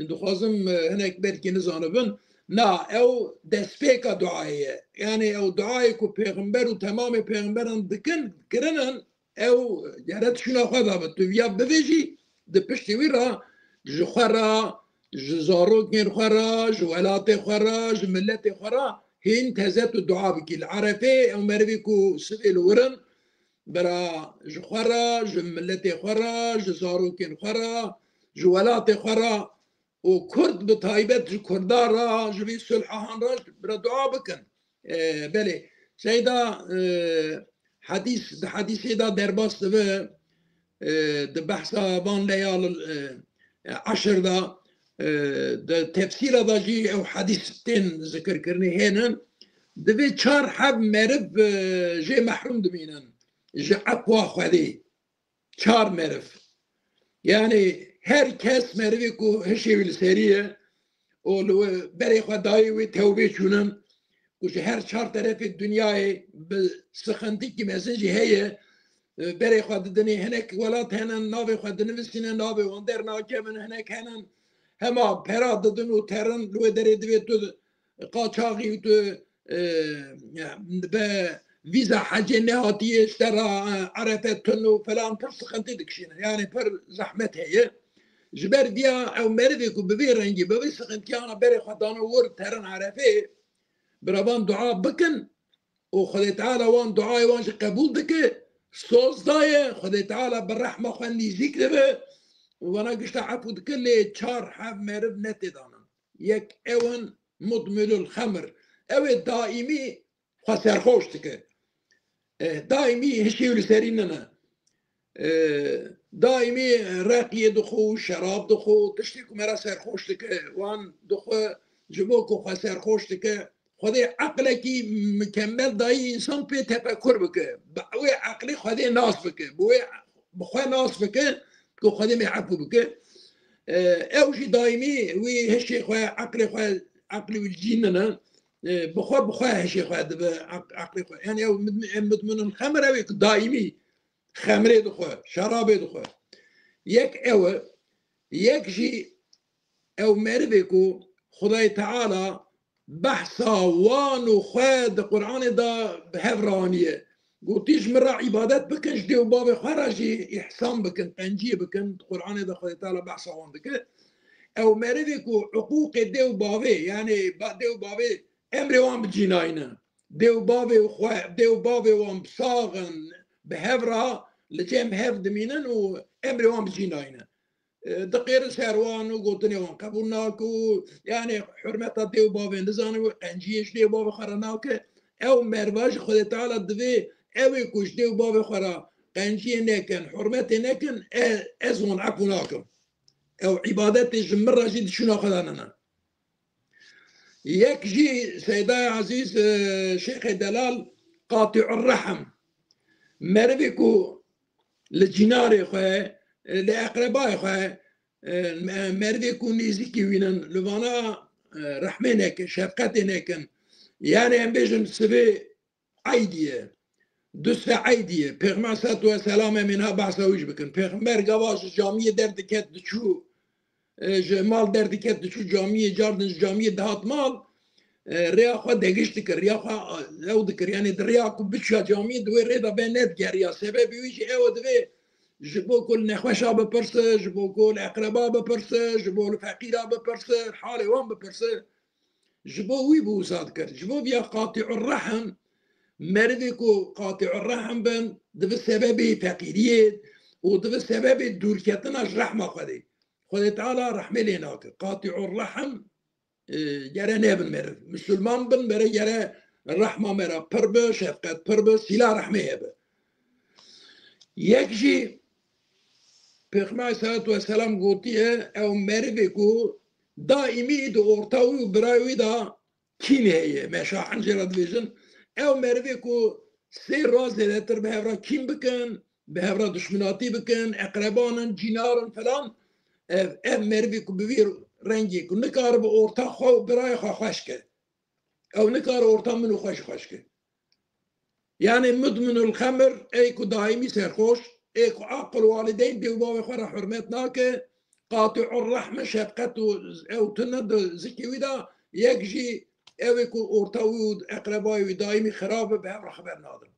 Dixwazim, e, hinek belkî nizanibin. Na, ew destpêka duayê ye. Yani ew duayê ku pêxember û temamê pêxemberan dikin, kirinin, ew gere tişûna xwe de be. Tu viya bivêjî, di piştî wî re ji xwe re, ji zarokên xwe re, ji welatê xwe re, ji miletê xwe re hîn teze tu dua bikî. Li Erefê ew merivî ku sivê li wir in, bira ji xwe re, ji miletê xwe re, ji zarokên xwe re, ji welatê xwe re û Kurd bi taybet ji Kurda re, ji vî sulha han re bira dua bikin. E, belê. Seyda, e, hedîs, di hedîsê de derbas dibe, e, di behsa van leyal, e, eşir de, e, di tefsîra de jî ew hedîs tên zikirkirinê hênin. Divê çar heb meriv, e, jê mehrûm dimînin ji efwa Xwedê. Çar meriv. Yani her kes merivê ku hişê wî li serî ye û li we-, berê xwe dayê wê tewbê çûnin, ku ji her çar terefê dinyayê bi sixintikî mezin jî heye, e, berê xwe didinê, hinek welat henin, navê xwe dinivîsînin, navê wan dernakevin, hinek henin, hema pera didin û terin, li wê derê divê tu qaçaxî û tu, e, be vîza hecê nehatiye, ji te re, e, Erefe tun û falan pir sixintî dikişînin. Yani pir zehmet heye. Ji ber viya ew merivê ku bi vê rengî, bi vê sixintiyana berê xwe dane wir terin Erefê, bira van dua bikin û Xwedê Teala wan duayê wan jî qebûl dike, soz daye, Xwedê Teala bi rehma xwe nîzîk dibe û vana gişta efû dike, lê çar heb meriv ne tê danin. Yek ew in mudminul xemr. Ew ê daîmî xwe serxoş dike. E, daîmî hişê wî li serî nine. E, daîmî reqiyê dixwe û şerab dixwe û tiştê ku me re serxoş dike, wan dixwe ji bo ku xwe serxoş dike. Xwedê eqlekî mikemel dayî însan pê tefekur bike. Bi wê eqlê Xwedê nas bike. Bi wê, bi xwe nas bike ku Xwedê me efû bike. E, ew jî daîmî wî hişê xwe, eqlê xwe, eqlê wî cî nine. E, bi xwe, bi xwe hişê xwe dibe eq-, eqlê xwe. Yani ew mudmin-, em mudminun xemr ew ê ku daîmî xemrê dixwe, şerabê dixwe. Yek ew e, yek jî ew merivê ku Xwedayê Teala behsa wan û xwe di Qur'anê de bi hev re aniye. Gotî, ji min re îbadet bikin, ji dê û bavê xwe re jî îhsan bikin, qenciyê bikin. Di Qur'anê de Xwedê Teala behsa wan dike. Ew merivê ku hiqûqê dê û bavê, yani ba-, dê û bavê emrê wan bi cî nayne. Dê û bavê xwe, dê û bavê wan bi sax in, bi hev re li cem hev dimînin û emrê wan bi cî nayne. E, diqêrin ser wan û gotinê wan qebûl nake û, yani, hurmeta dê û bavê nizane û qenciyê ji dê û bavê xwe re nake. Ew merva ji Xwedê Teala divê ew ê ku ji dê û bavê xwe re qenciyê nekin, hurmetê nekin, e, ez wan efû nakim. Ew îbadetê ji min re jî di şûna xwe de nine. Yek jî Seydayê Ezîz, e, Şêxê Delal, qatî'ur rehm. Merivê ku li cînarê xwe, e, li eqrebayê xwe, e, me-, merivê ku nêzîkî wî nin, li vana, e, rehmê nekin, şefqetê nekin. Yani em bêjin sibê Eydî ye. Duse Eydî ye. Pêxember salatu ve selam em ê niha behsa wî jî bikin. Pêxember gava ji camiyê derdiket diçû, e, ji mal derdiket diçû camiyê, cardin ji camiyê dihat mal, e, rêya xwe degiş dikir, rêya xwe, e, ew dikir. Yani di rêya ku biçûya camiyê di wê rê de be nedigeriya. Sebebê wî jî ew e, divê ji bo ku li nexweşa bipirse, ji bo ku li eqreba bipirse, ji bo li feqîra bipirse, halê wan bipirse. Ji bo wî bû wisa dikir. Ji bo viya qatî'ur rehm, merivê ku qatî'ur rehm bin, dibi sebebê feqîriyê û dibi sebebê dûrketina ji rehma Xwedê. Xwedê Teala rehmê lê nake. Qatî'ur rehm, e, gere nebin meriv. Misilman bin, mere gere rehma me re pir be, şefqet pir be, sîla rehmê hebe. Yek jî Pêxember salatu ve selam gotiye, ew merivê ku daîmî di orta wî û birayê wî de kîn heye, meşahin jê re dibêjin, ew merivê ku sê ra zêdetir bi hev re kîn bikin, bi hev re duşminatî bikin, eqreban in, cînar in filan, ev, ev merivê ku bi vî rengê ku nikaribe orta xwe û birayê xwe xweş ke. Ew nikare orta min û xwe jî xweş ke. Yani mudminul xemr, ê ku daîmî serxoş, ê ku aqil walideyn dê û bavê xwe re hurmet nake, qatî'ur rehme, şefqet û ew tune di zikê wî de, yek jî ew ê ku orta wî û eqrebayê wî daîmî xirab e, bi hev re xeber nadin.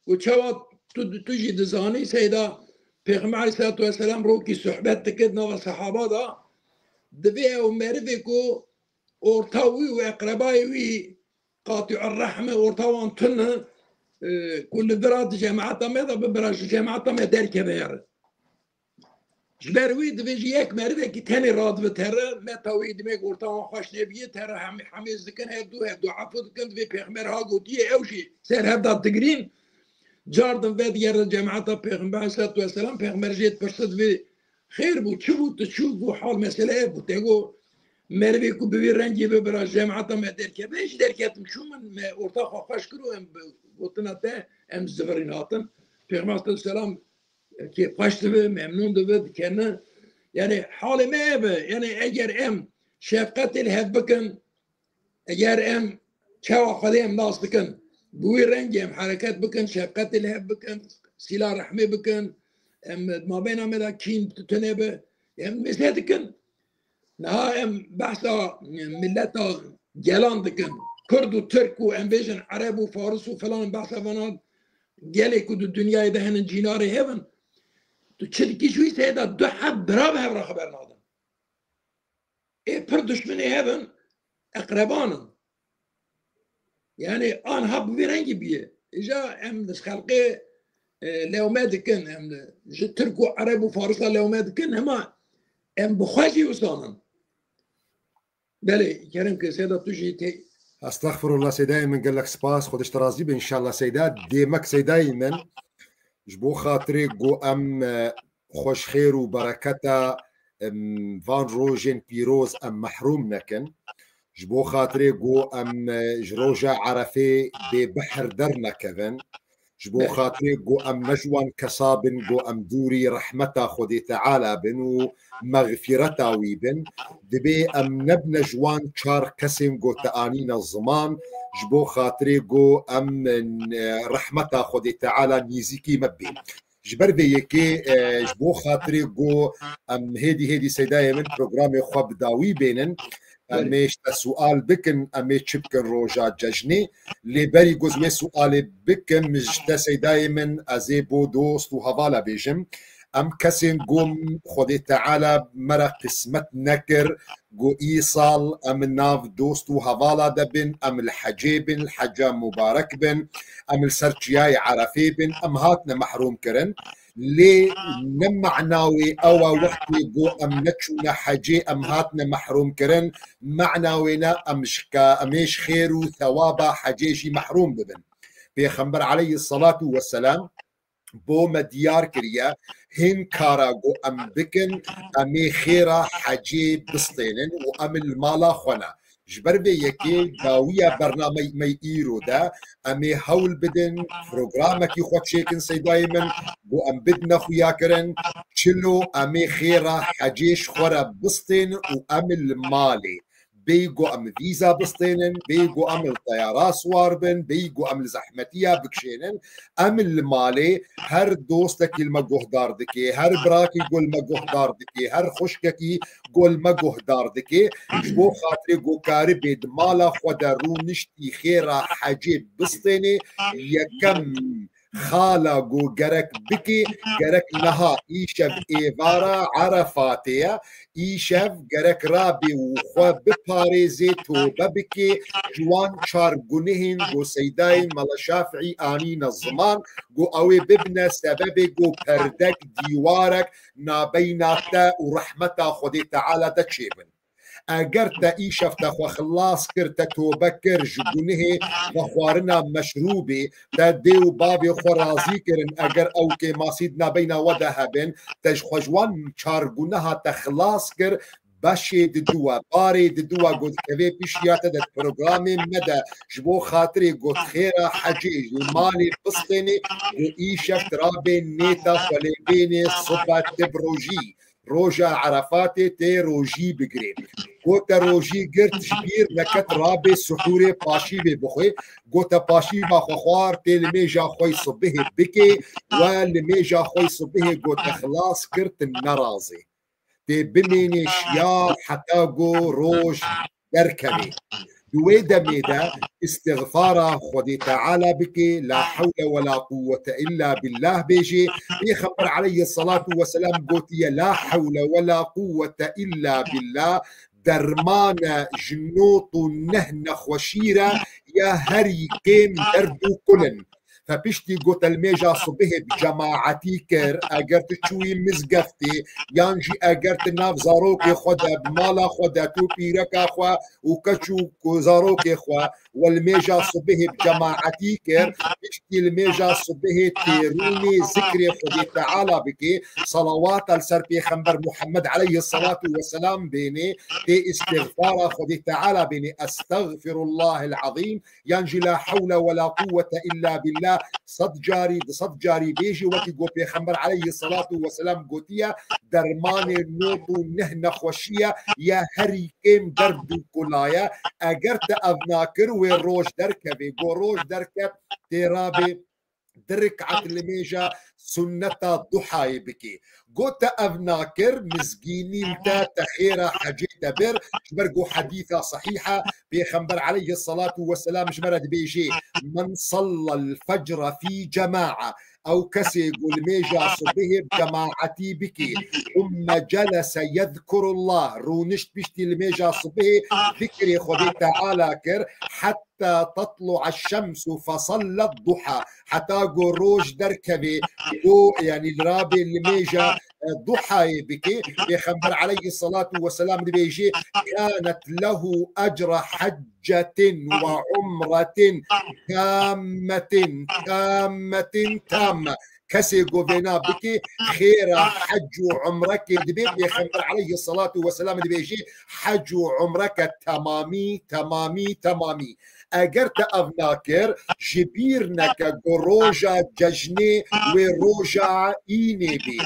Û çawa tu, tu jî dizanî, Seyda, Pêxember aleyhissalatu vesselam rokî sohbet dikir nava sehaba da, divê ew merivê ku orta wî û eqrebayê wî qatî'ur rehm e, orta wan tune, e, ku li vira di cemaeta me de bibira, ji cemaeta me derkeve here. Ji ber wî divê ji yek merivekî tenê radibe tere, meta wî demek orta wan xweş nebiye, tere hem-, hemêz dikin, hevdu, hevdu efû dikin, divê Pêxember ha gotiye, ew jî ser hev da digirîn, cardin vedigerin cemaeta Pêxember aleyhissalatu vesselam, Pêxember jê dipirse divê xêr bû, çi bû, tu çû, got hal mesele ev bû, te got merivê ku bi vî rengî bibira, cemaeta me derkeve, ez jî derketim, çû min, me orta xwe xweş kir û em bi gotina te, em zivirîn hatin. Pêxember aleyhissalatu vesselam kêfxweş dibe, memnûn dibe, dikene. Yani halê me ev e. Yani eger em şefqetê li hev bikin, eger em çawa Xwedê em nas dikin, bi wî rengê em hereket bikin, şefqetê li hev bikin, sîla rehmê bikin, em mabeyna me de kîn tune be, em mêze dikin. Niha em behsa, e, mileta gelan dikin. Kurd û Tirk û em bêjin Ereb û Faris û filan behsa vana gelê ku di dinyayê de hene cînarê hev in. Tu çi dikî ji wî seyda du heb bira bi hev re xeber nadin. Ê pir duşminê hev in, eqreban in. Yani anha bi vî rengî bûye. Îja em li xelqê, e, lewme dikin, em li, ji Tirk û Ereb û Farisa lewme dikin, hema em bi xwe jî wisa nin. Belê, kerem ke Seyda tu jî tê. Estexfirullah Seydayê min, gelek spas, Xwedê ji te razî be înşallah Seyda. Dêmek Seydayê min, ji bo xatirê ku em, e, xweşxêr û bereketa, em, van rojên pîroz em mehrûm nekin. Ji bo xatirê ku em, e, ji roja Erefê bê behr dernekevin. Ji bo xatirê ku em ne ji wan kesa bin ku em dûrî rehmeta Xwedê Teala bin û mexfîreta wî bin, divê em nebine ji wan çar kesên ku te anîne ziman, ji bo xatirê ku em, e, rehmeta Xwedê Teala nîzîkî me bê. Ji ber vê yekê, e, ji bo xatirê ku em hêdî hêdî Seydayê min programê xwe bi dawî bênin, em ê ji te sual bikin, em ê çi bikin roja cejnê. Lê berî ku ez wê sualê bikim, ji te Seydayê min, ez ê bo dost û hevala bêjim. Em kesên ku Xwedê Teala me re qismet nekir, ku îsal em nav dost û hevala de bin, em li hecê bin, li heca mubarek bin, em li ser çiyayê Erefê bin, em hatine mehrûm kirin. Lê ne mana wê ew e wextê ku em neçûne hecê, em hatine mehrûm kirin. Mana wê ne em ji ka-, em ê ji xêr û thewaba hecê jî mehrûm bibin. Pêxember aleyhisselatu vesselam bo me diyar kiriye, hin kara ku em bikin, em ê xêra hecê bistênin û em li mala xwe ne. Ji ber vê yekê dawiya bernameyê me îro de em ê hewl bidin, programekî xwe çêkin seydayê min, ku em bidine xuyakirin, çilo em ê xêra hecê ji xwe re bistênin û em li malê. Bêyî ku em vîza bistênin, bêyî ku em li teyara siwar bin, bêyî ku em li zehmetiya bikişênin, em li malê her dostekî li me guhdar dike, her birakî ku li me guhdar dike, her xwişkekî ku li me guhdar dike, ji bo xatirê ku karibê di mala xwe de rûniştî xêra hecê bistênê, yekem xala ku gerek bike, gerek niha îşev êvara Erefatê ye, îşev gerek rabê û xwe biparêzê, tobe bike ji wan çar gunehên ku seydayên Mela Şafîî anîne ziman, ku ew ê bibine sebebê ku perdek dîwarek nabeyna te û rehmeta Xwedê Teala de çêbin. Eger te îşev te xwe xilas kir, te tobe kir ji gunehê vexwarina meşrûbê, te dê û bavê xwe razî kirin, eger ew kêmasî di nabeyna we de hebin, te ji xwe ji wan çar guneha te xilas kir, beşê didu we, barê didu we ku dikeve pişiya te de di programê me de ji bo xatirê ku xêra hecê ji malê bistênê, ku îşev tu rabê nêta xwelêbênê sibe tib rojî. Roja Erefatê tê rojî bigirê. Go te rojî girt, ji bîr neket, rabê sihûrê paşîvê bixwe. Go te paşîva xwe xwar, tê limêja xwe yî sibihê bikê, we limêja xwe yî sibihê go te xilas kir, tu nerazê. Tê bimênê şiyar heta go roj derkevê. Di wê demê de îstixfara Xwedê Teala bike, la hewle we la quwwete illa billah bêjê. Pêxember aleyhisselatu vesselam gotiye, la hewle we la quwwete illa billah, dermane ji not û neh nexweşî re ya herî kêm derd û kul in. Fe piştî ku te limêja sibihê bi cemaetî kir, eger tu çûyî mizgeftê, yan jî eger tu nav zarokê xwe de, bi mala xwe de, tu pîreka xwe û keç û ku zarokê xwe we limêja sibihê bi cemaetî kir, piştî limêja sibihê têrûnê zikrê Xwedê Teala bikê, salawata li ser Pêxember Muhammed aleyhisselatu vesselam bênê, tê îstixfara Xwedê Teala bênê, Estexfirullahel azîm, yan jî la hewle we la quwwete illa billah sed carî, di sed carî bêjî, wekî ku Pêxember aleyhisselatu vesselam gotiye, dermanê not û neh nexweşiye ya herî kêm derd û kula ye. Eger te ev nakir, wê roj derkevê. Go roj derket, tê rabê di rik'et limêja sunneta duhayê bikê. Go te ev nakir, mizgînî li te, te xêra hecê te bir, ji ber ku hedîsa sehîh e, Pêxember aleyhisselatu vesselam ji me re dibêjê, "Men sallal fecre fî cema'a", ew kesê ku limêja sibihê bi cemaetî bikê, "thumme celese yezkurullah", rûnişt piştî limêja sibihê zikrê Xwedê Teala kir, "hetta tatlu'a şemsu fesallet duha", heta ku roj derkevê, ku, yanî li rabê limêja, e, duhayê bikê, Pêxember aleyhisselatu vesselam dibêjê, "Kanet lehu ecra heccetin ve umretin tammetin, tammetin, tamme." Kesê ku vêna bikê, xêra hec û umrekê dibê, Pêxember aleyhisselatu vesselam dibêjê, hec û umreke temamî, temamî, temamî. Eger te ev nakir, ji bîr neke ku roja cejnê wê roja înê bê.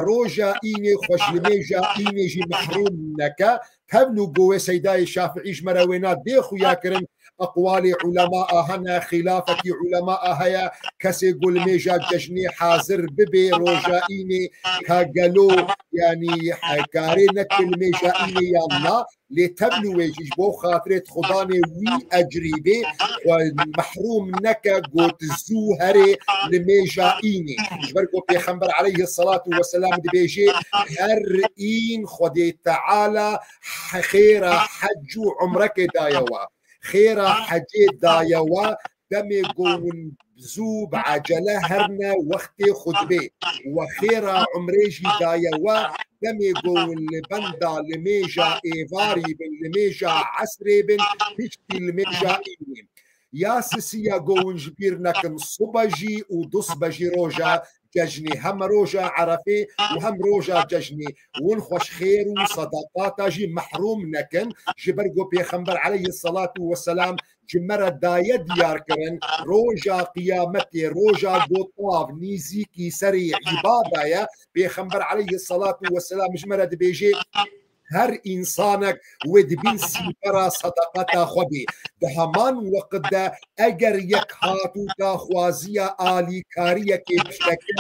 Roja înê xwe ji limêja înê jî mehrûm neke. Tevlû ku wê Seydayê Şafiî ji me re wêna dê xuya kirin, eqwalê ulemaa hene, xîlafekî ulemaa heye, kesê ku li mêja cejnê hazir bibe, roja înê ka gelo, yanî, karê neke li mêja înê yan na, lê tevlû wê jî ji bo xatirê Xudanê wî ecrî bê, xwe mehrûm neke got zû herê li mêja înê. Ji ber ku Pêxember aleyhisselatu vesselam dibêje, her în Xwedê Teala xêra hec û umrekê daye we. Xêra hecê daye we, demê ku hûn zû bi ecele herine wextê xutbê. We xêra umrê jî daye we, demê ku hûn li benda li mêja êvarî bin, li mêja esrê bin, piştî li mêja înê. Ya sisiya ku hûn ji bîr nekin, sibe jî û dusbe jî roja cejnê, hem roja Erefê û hem roja cejnê, hûn xwe ji xêr û sedaqata jî mehrûm nekin, ji ber ku Pêxember aleyhisselatu vesselam ji me re daye diyar kirin, roja qiyametê, roja ku tav nîzîkî serê îbada ye, Pêxember aleyhisselatu vesselam ji me re dibêje, her însanek wê dibîn sîpera sedaqeta xwe bê. Di heman weqt de eger yek hat û daxwaziya alîkariyekê biştekir,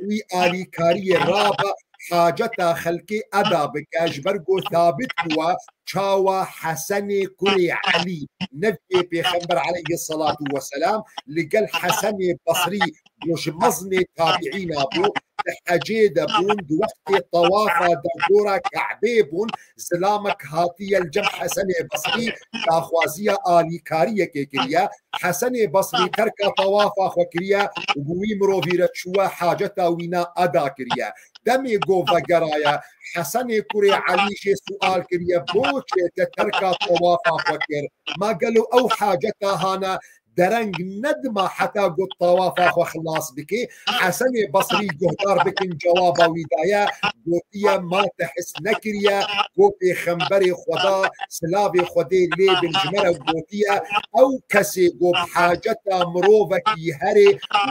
wî alîkariyê rabe, haceta xelkê eda bike, ji ber ku sabit bûye çawa Hesenê kurê Elî, neviyê Pêxember aleyhisselatu vesselam, li gel Hesenê Basrî, ku ji mezinê tabiîna bû, di hecê de bûn, di wextê tewafa derdora Ke'bê bûn, zilamek hatiye li cem Hesenê Basrî, daxwaziya alîkariyekê kiriye. Hesenê Basrî terka tewafa xwe kiriye û bi wî mirovî re çûye, haceta wîna eda kiriye. Demê ku vegeraye, Hesenê kurê Elî jê sual kiriye, boçê te terka tewafa xwe kir? Ma gelo ew haceta hane dereng nedima heta ku tawafa xwe xilas bike? Hesenê Basrî guhdar bikin cewaba wî daye, gotiye, ma te his nekiriye ku Pêxemberê Xweda, silavê Xwedê lê bin, ji me re gotiye, ew kesê ku bi haceta mirovekî herê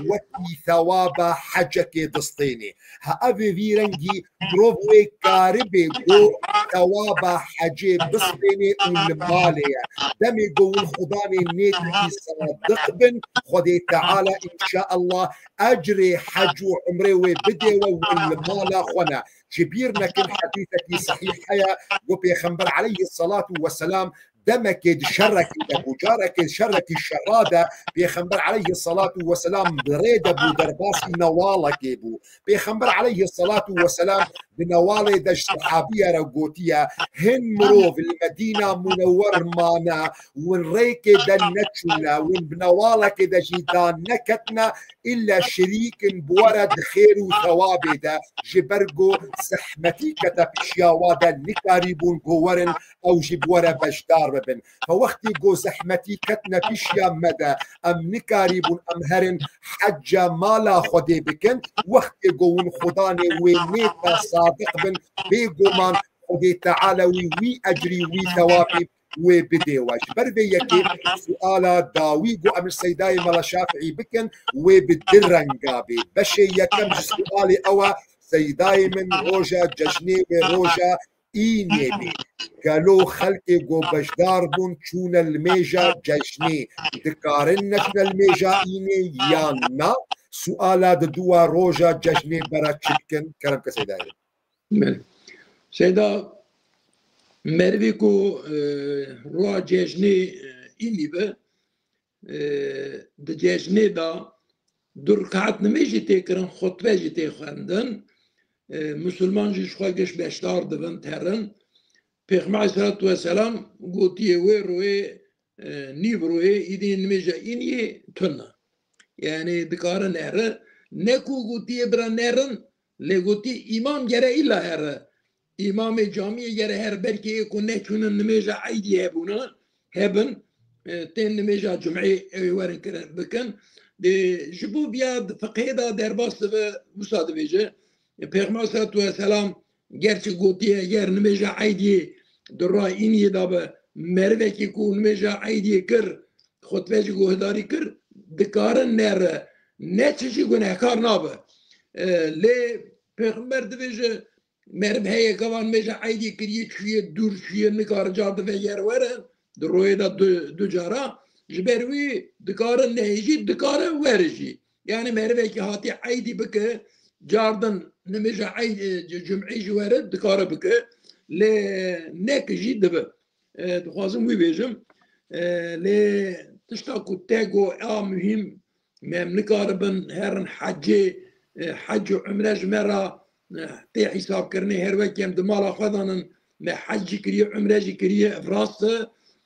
wekî thewaba hecekê distênê. Ha ev ê vî rengî mirov wê karibê ku thewaba hecê bistênê û li malê ye. Demê ku hûn Xudanê nêkî sadiq bin, Xwedê Teala înşaallah ecrê hec û umrê wê bidê we, hûn li mala xwe ne. Ji bîr nekin hedîsekî sehîh heye ku Pêxember aleyhisselatu vesselam demekê di şerekî de bû, carekê di şerekî şera de Pêxember aleyhisselatu vesselam di rê de bû, derbasî newalekê bû. Pêxember aleyhisselatu vesselam di newalê de ji sehabiye re gotiye, hin mirov li Medîna Munewwer mane, hûn rêkê de neçûne, hûn bi newalekê de jî da neketine, îlle şirîk in bi we re di xêr û thewabê de, ji ber ku zehmetî kete pişiya wa de, nikarîbûn ku werin ew jî bi we re beşdar bibin. Fe wextî ku zehmetî ketine pişiya me de, em nikarîbûn em herin hecca mala Xwedê bikin, wextê ku hûn Xudanê wê nêka sadiq bin, bêguman Xwedê Teala wî, wî ecrî, wî thewabî wê bidê we. Ji ber vê yekê suala dawî ku em ji Seydayê Mela Şafîî bikin, wê bi du renga bê. Beşê yekem ji sualê ew e, Seydayê min, roja cejnê wê roja înê bê. Gelo xelkê ku beşdar bûn çûne li mêja cejnê, dikarin neçûne li mêja înê yan na? Suala di dû e, roja cejnê bera çi bikin? Kerem ke Seydayê min. Belê. Seyda, merivê ku, e, roja cejnê, e, înî be, e, di cejnê de du rekat nimêj jî tê kirin, xutbe jî tê xwendin. E, misilman jî ji xwe giş beşdar dibin, terin. Pêxember aleyhisselatu vesselam gotiye wê royê, e, nîv royê îdî nimêja îniyê tune. Yani dikare nehre. Ne ku gotiye bira nerin, lê gotiye îmam gere îlla here. Îmamê camiyê gere her belkî ê ku neçûnin nimêja eydî hebûna, hebin, e, tên nimêja cumeyê ew ê werin kirin, bikin. Dê ji bo viya di fiqhê de derbas dibe, wisa dibêje. E, Pêxember aleyhisselatu vesselam gerçi gotiye, eger nimêja eydiyê di roja îniyê de be, merivekî ku nimêja eydiyê kir, xutbe jî guhdarî kir, dikare nere, ne çi jî gunehkar nabe. E, lê Pêxember dibêje, meriv heye gava nimêja eydiyê kiriye, çûye dûr, çûye, nikare car dive yer were, di royê de du, du cara, Ji ber wî dikare neyê jî, dikare were jî. Yani merivekî hatiye eydî bike, cardin nimêja eyd, e, c-, cum'ê jî were dikare bike. Lê neke jî dibe. E, dixwazim wî bêjim. E, lê tişta ku te got a muhîm, me em nikaribin herin hecê, e, hec û umre ji me re, e, tê hîsabkirinê, her wekî em di mala xwe de nin, me hec jî kiriye, umre jî kiriye, ev rast e.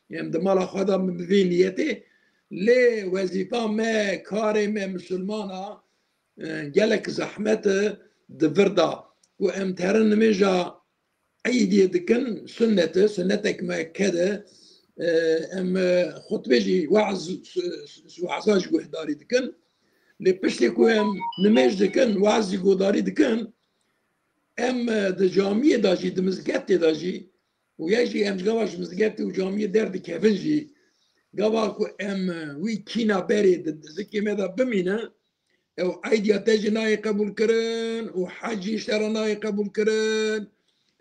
Em di mala xwe de bi vê niyetê. Lê wezîfa me, karê me misilmana, e, gelek zehmet e di vir de. Ku em terin nimêja eydiyê dikin, sunnet e, sunnetek muekked e. E, em, e, xutbe jî, we'z, s-, s-, we'za jî guhdarî dikin. Lê piştê ku em nimêj dikin, we'z jî guhdarî dikin, em, e, di camiyê de jî, di mizgeftê de jî, û ya jî em ji gava ji mizgeftê û camiyê derdikevin jî, gava ku em, e, wî kîna berê di, di zikê me de bimîne, ew eydiya te jî nayê qebûlkirin û hec jî ji te re nayê qebûlkirin,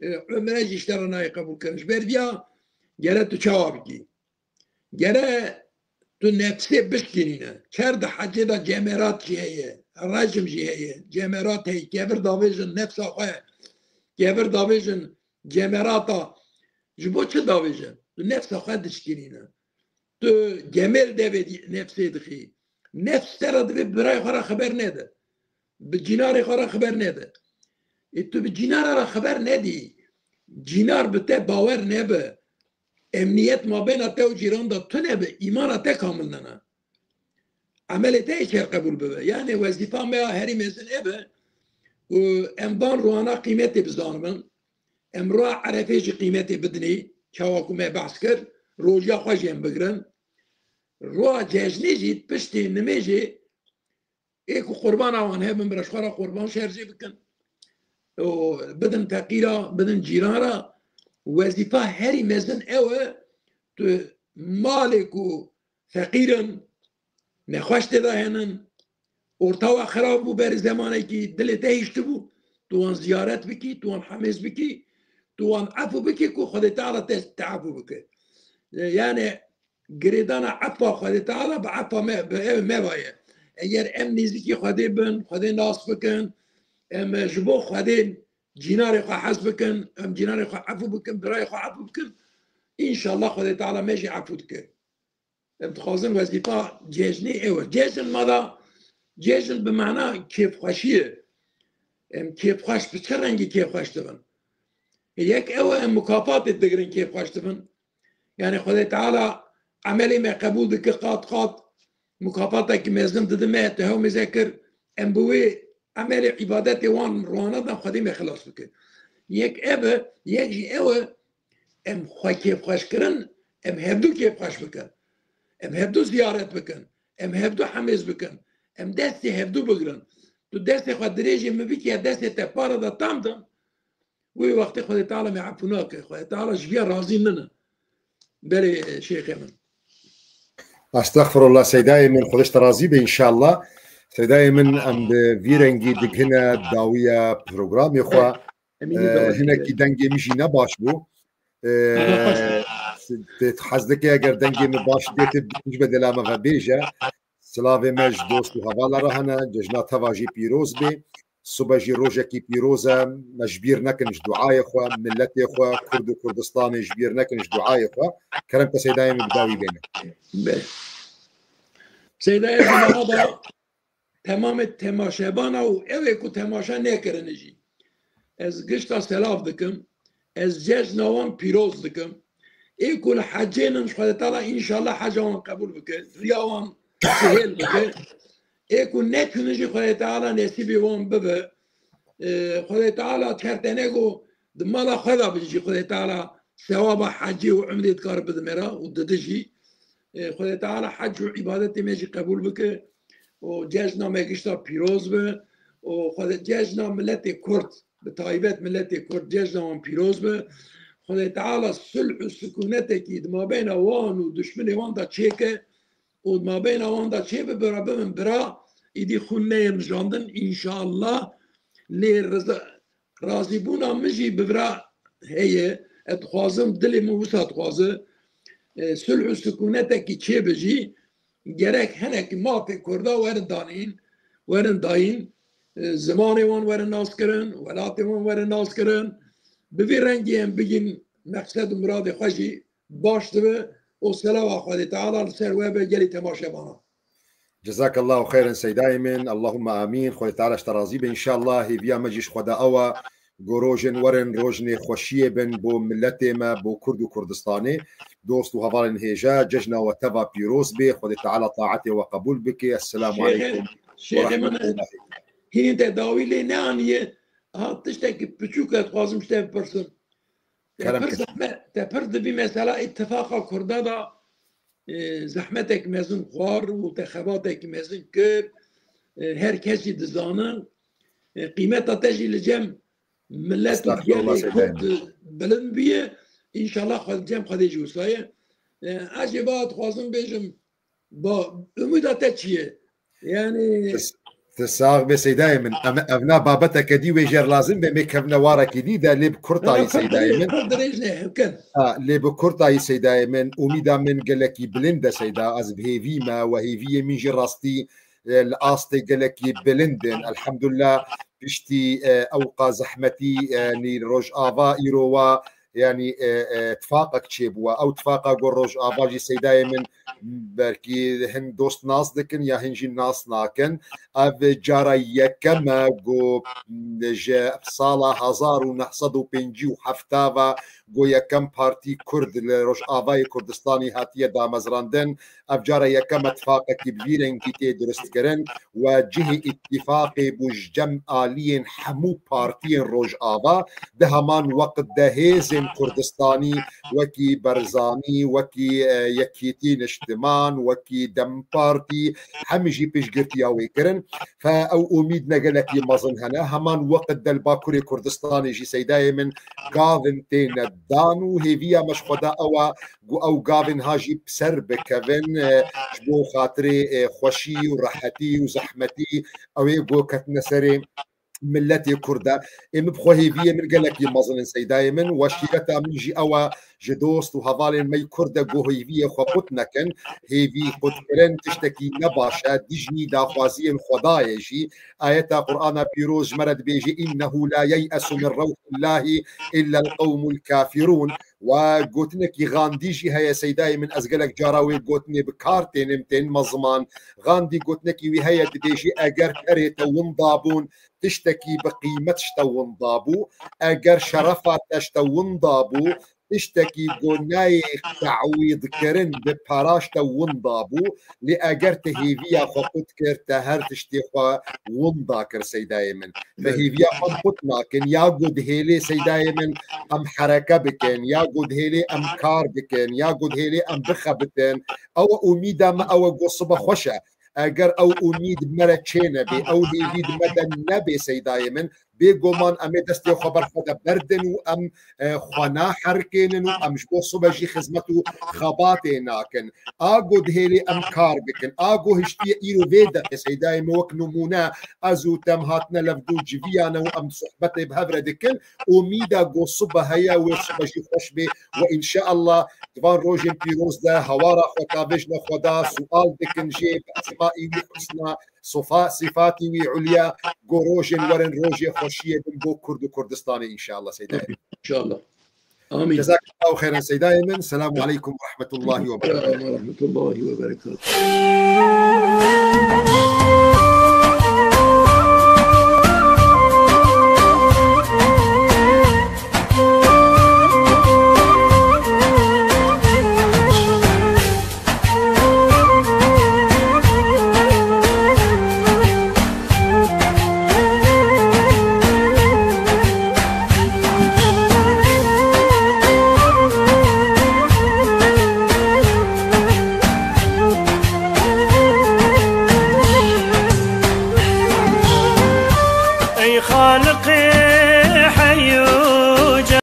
e, umre jî ji te re nayê qebûlkirin. Ji ber viya gere tu çawa bikî? Gere tu nefsê bişkînîne. Çer di hecê de cemerat jî heye, rejim jî heye. Cemerat heye, kevir davêjin nefsa xwe, kevir davêjin cemerata. Ji bo çi davêjin? Tu nefsa xwe dişkînîne. Tu gemê li devê dî-, nefsê dixî. Nefs te re divê birayê xwe re xeber nede. Bi cînarê xwe re xeber nede. Ê tu bi cînara re xeber nedî. Cînar bi te bawer nebe. Emniyet mabêna te û cîran de tune be. Îmana te kamil nene. Emelê te yê çer qebûl bibe. Yani wezîfa me ya herî mezin ev e. Û em van ruhana qîmetê bizanibin. Em ruha Erefê jî qîmetê bidinê, çawa ku me behs kir, rojiya xwe jî em bigirin. Ruha cejnê jî piştê nimêjê ê ku qurbana wan hebin, bira ji xwe re qurban şerjê bikin. Û bidin feqîra, bidin cîran re. Wezîfa herî mezin ew e, tu malê ku feqîr in, nexweş tê de henin, orta we xirab bû berî zemanekî, dilê te hiştibû, tu wan ziyaret bikî, tu wan hemêz bikî, tu wan efû bikî ku Xwedê Teala te, te efû bike. E, yani girêdana efa Xwedê Teala bi efa me, bi ev me ve ye. Eger em nêzîkî Xwedê bin, Xwedê nas bikin, em ji bo Xwedê cînarê xwe hez bikin, em cînarê xwe efû bikin, birayê xwe efû bikin, înşallah Xwedê Teala me jî efû dike. Em dixwazin wezîfa cejnê ew e. Cejn ma da, cejn bi mana kêfxweşî ye. Em kêfxweş, bi çi rengî kêfxweş dibin? Yek ew e, em mukafatê digirin, kêfxweş dibin. Yani Xwedê Teala emelê me qebûl dike, qat qat mukafatekî mezin dide me, tu hew mêze kir, em bi wê emelê îbadetê wan ruhana de Xwedê me xilas bike. Yek ev e, yek jî ew e, em xwe kêfxweş kirin, em hevdu kêfxweş bikin. Em hevdu ziyaret bikin, em hevdu hemêz bikin, em destê hevdu bigirin. Tu destê xwe dirêjê min bikî, destê te para de tam dim, wê wextê Xwedê Teala me efû nake. Xwedê Teala ji viya razî nine. Belê şêxê min. Estexfirullah, Seydayê min, Xwedê ji te razî be înşallah. Seydayê min, em bi vî rengî digihine dawiya programê xwe. Emînî Ee, dawa hinekî dengê min jî ne baş bû. Ee, Aha, baş. Tê hez dike eger dengê min baş bê, tê ji be dela me ve bêje. Silavê me ji dost û hevala re hene, cejna teva jî pîroz bê. Sibe jî rojekî pîroz e, me ji bîr nekin ji duayê xwe, miletê xwe, Kurd û Kurdistanê ji bîr nekin ji duayê xwe. Kerem ke Seydayê min bi dawî bêne. Be. Seydayê min niha da temamê temaşebana û ew ê ku temaşe nekirine jî. Ez gişta selav dikim. Ez cejna wan pîroz dikim. Ê ku li hecê nin, Xwedê Teala înşallah heca wan qebûl bike. Riya wan sihêl bike. Ê ku netune jî Xwedê Teala nesîbê wan bibe. Ee, Xwedê Teala çer tene ku di mala xwe de bin jî Xwedê Teala sewaba hecê û umrê dikare bide me re û dide jî. Ee, Xwedê Teala hec û îbadetê me jî qebûl bike. û cejna me gişta pîroz be û Xwedê cejna miletê Kurd, bi taybet miletê Kurd cejna wan pîroz be. Xwedê Teala sulh û sikûnetekî di mabeyna wan û duşminê wan de çêke û di mabeyna wan de çêbibe, bira bibin bira, îdî xûn neyê mijandin înşallah. Lê riza-, razîbûna min jî bi vira heye. Ez dixwazim, dilê min wisa dixwaze. e, sulh û sikûnetekî çêbe jî gerek hinek mafê Kurda werin danîn, werin dayîn, e, zimanê wan werin naskirin, welatê wan werin naskirin. Bi vî rengî em bigîn meqsed û miradê xwe jî baş dibe û selawa Xwedê Teala li ser we be gelî temaşevana. Cezakallahu xeyren seydayê min. Allahumma amîn. Xwedê Teala ji te razî be. Înşallah hêviya me jî ji Xweda ew e. Ku rojên werin rojnê xweşiyê bin bo miletê me, bo Kurd û Kurdistanê. Dost û hevalên hêja, cejna we teva pîroz bê. Xwedê Teala taetê we qebûl bike. Esselamu Şêxê, aleykum. Şêxê min, hînî te dawî lê neaniye. Ha, tiştekî piçûk ez dixwazim ji te bipirsim. Te Kerem pir kir. Zehmet, te pir di vî mesela îtifaqa Kurda da, e, zehmetek mezin xwar û te xebatek mezin kir. E, her kes jî dizane. E, qîmeta te jî li cem millet û Estağfurullah, gelê Kurd bilind bûye. Înşallah xwe li cem Xwedê jî wisa ye. E, ez jê va dixwazim bêjim, ba, umûda te çi ye? Yani Te s-, te sax be seydayê min. Em, evna babeteke dî wê jêr lazim be, mê kevne warekî dî de, lê bi kurtayî seydayê min. Pir dirêj ne, hevken. Ha, lê bi kurtayî seydayê min, umîda min gelekî bilind e seyda. Ez bi hêvî me, we hêviyê min jî rastî, e, li astê gelekî bilind in. Elhamdulillah, piştî, e, ewqa zehmetî, e, nî Rojava îro wa, yanî, e, e, tifaqek çêbûwa. Ew tifaqa ku Rojava jî seydayê min belkî hin dost nas dikin ya hin jî nas nakin. Ev cara yekem e ku ji sala hezar û neh sed û pêncî û heft ve ku yekem partî Kurd li Rojavayê Kurdistanê hatiye damezrandin. Ev cara yekem e tifaqekî bi vî rengî tê durustkirin. We cihê îtîfaqê bû ji cem aliyên hemû partiyên Rojava, di heman weqt de hêzên Kurdistanî wekî Berzanî, wekî, e, Yekîtî Niştiman, wekî DEM Partî, hemî jî piştgirtiya wê kirin. Fe ew umîd ne gelekî mezin hene. Heman weqt de li Bakurê Kurdistanê jî seydayê min gavin têne dan û hêviya me ji Xweda ew e ku ew gavên ha jî bi ser bikevin, e, ji bo xatirê, e, xweşî û rehetî û zehmetî ew ê ku ketine serê miletê Kurd e. Ê min bi xwe hêviyê min gelekî mezin in seydayê min. Weşîreta min jî ew e, ji dost û hevalên me yî Kurd e ku hêviyê xwe qut nekin. Hêvî qutkirin tiştekî ne baş e, dijmî daxwaziyên Xwedayê jî. Ayeta Qur'ana Pîroz ji me re dibêje, "Înnehu la yeyesu min rewhillahî illa l-qewmul kafirûn." Wa gotinekî Gandî jî heye, seydayê min, ez gelek cara wê gotinê bi kar tênim, tên me ziman. Gandî gotinekî wî heye, dibêjî, eger perê te winda bûn, tiştekî bi qîmet ji te winda bû. Eger şerefa te ji te winda bû, tiştekî ku nayê te'wîdkirin bi para ji te winda bû. Lê eger te hêviya xwe qut kir, te her tiştê xwe winda kir, seydayê min. Te hêviya xwe qut nakin, ya ku dihêlê seydayê min em hereke bikin, ya ku dihêlê em kar bikin, ya ku dihêlê em bixebitin. Ew e umîda me, ew e ku sibe xweş e. Eger ew umîd me re çê nebê, ew hêvî di me de nebê seydayê min, bêguman em ê destê xwe ber xwe de berdin û em, e, xwe naherikênin û em ji bo sibe jî xizmet û xebatê nakin. A ku dihêlê em kar bikin, a ku hiştiye îro vê deqê seydayê min wek nimûne ez û te em hatine levdû civiyane û em sohbetê bi hev re dikin, umîda ku sibe heye, wê sibe jî xweş bê. We înşeallah di van rojên pîroz de hawara xwe tavêjne Xweda, sual dikin jê, bi esmaî wî husna, sofa-, sifatî wî ulya, ku rojên werin rojê xweşiyê bin bo Kurd û Kurdistanê înşeallah seydayê. Înşeallah. Amîn. Cezakallahu xeyran seydayê min. Selamu aleykum ve rahmetullahi ve berekatuhu. Ve rahmetullahi ve berekatuhu. Ey Xaliqê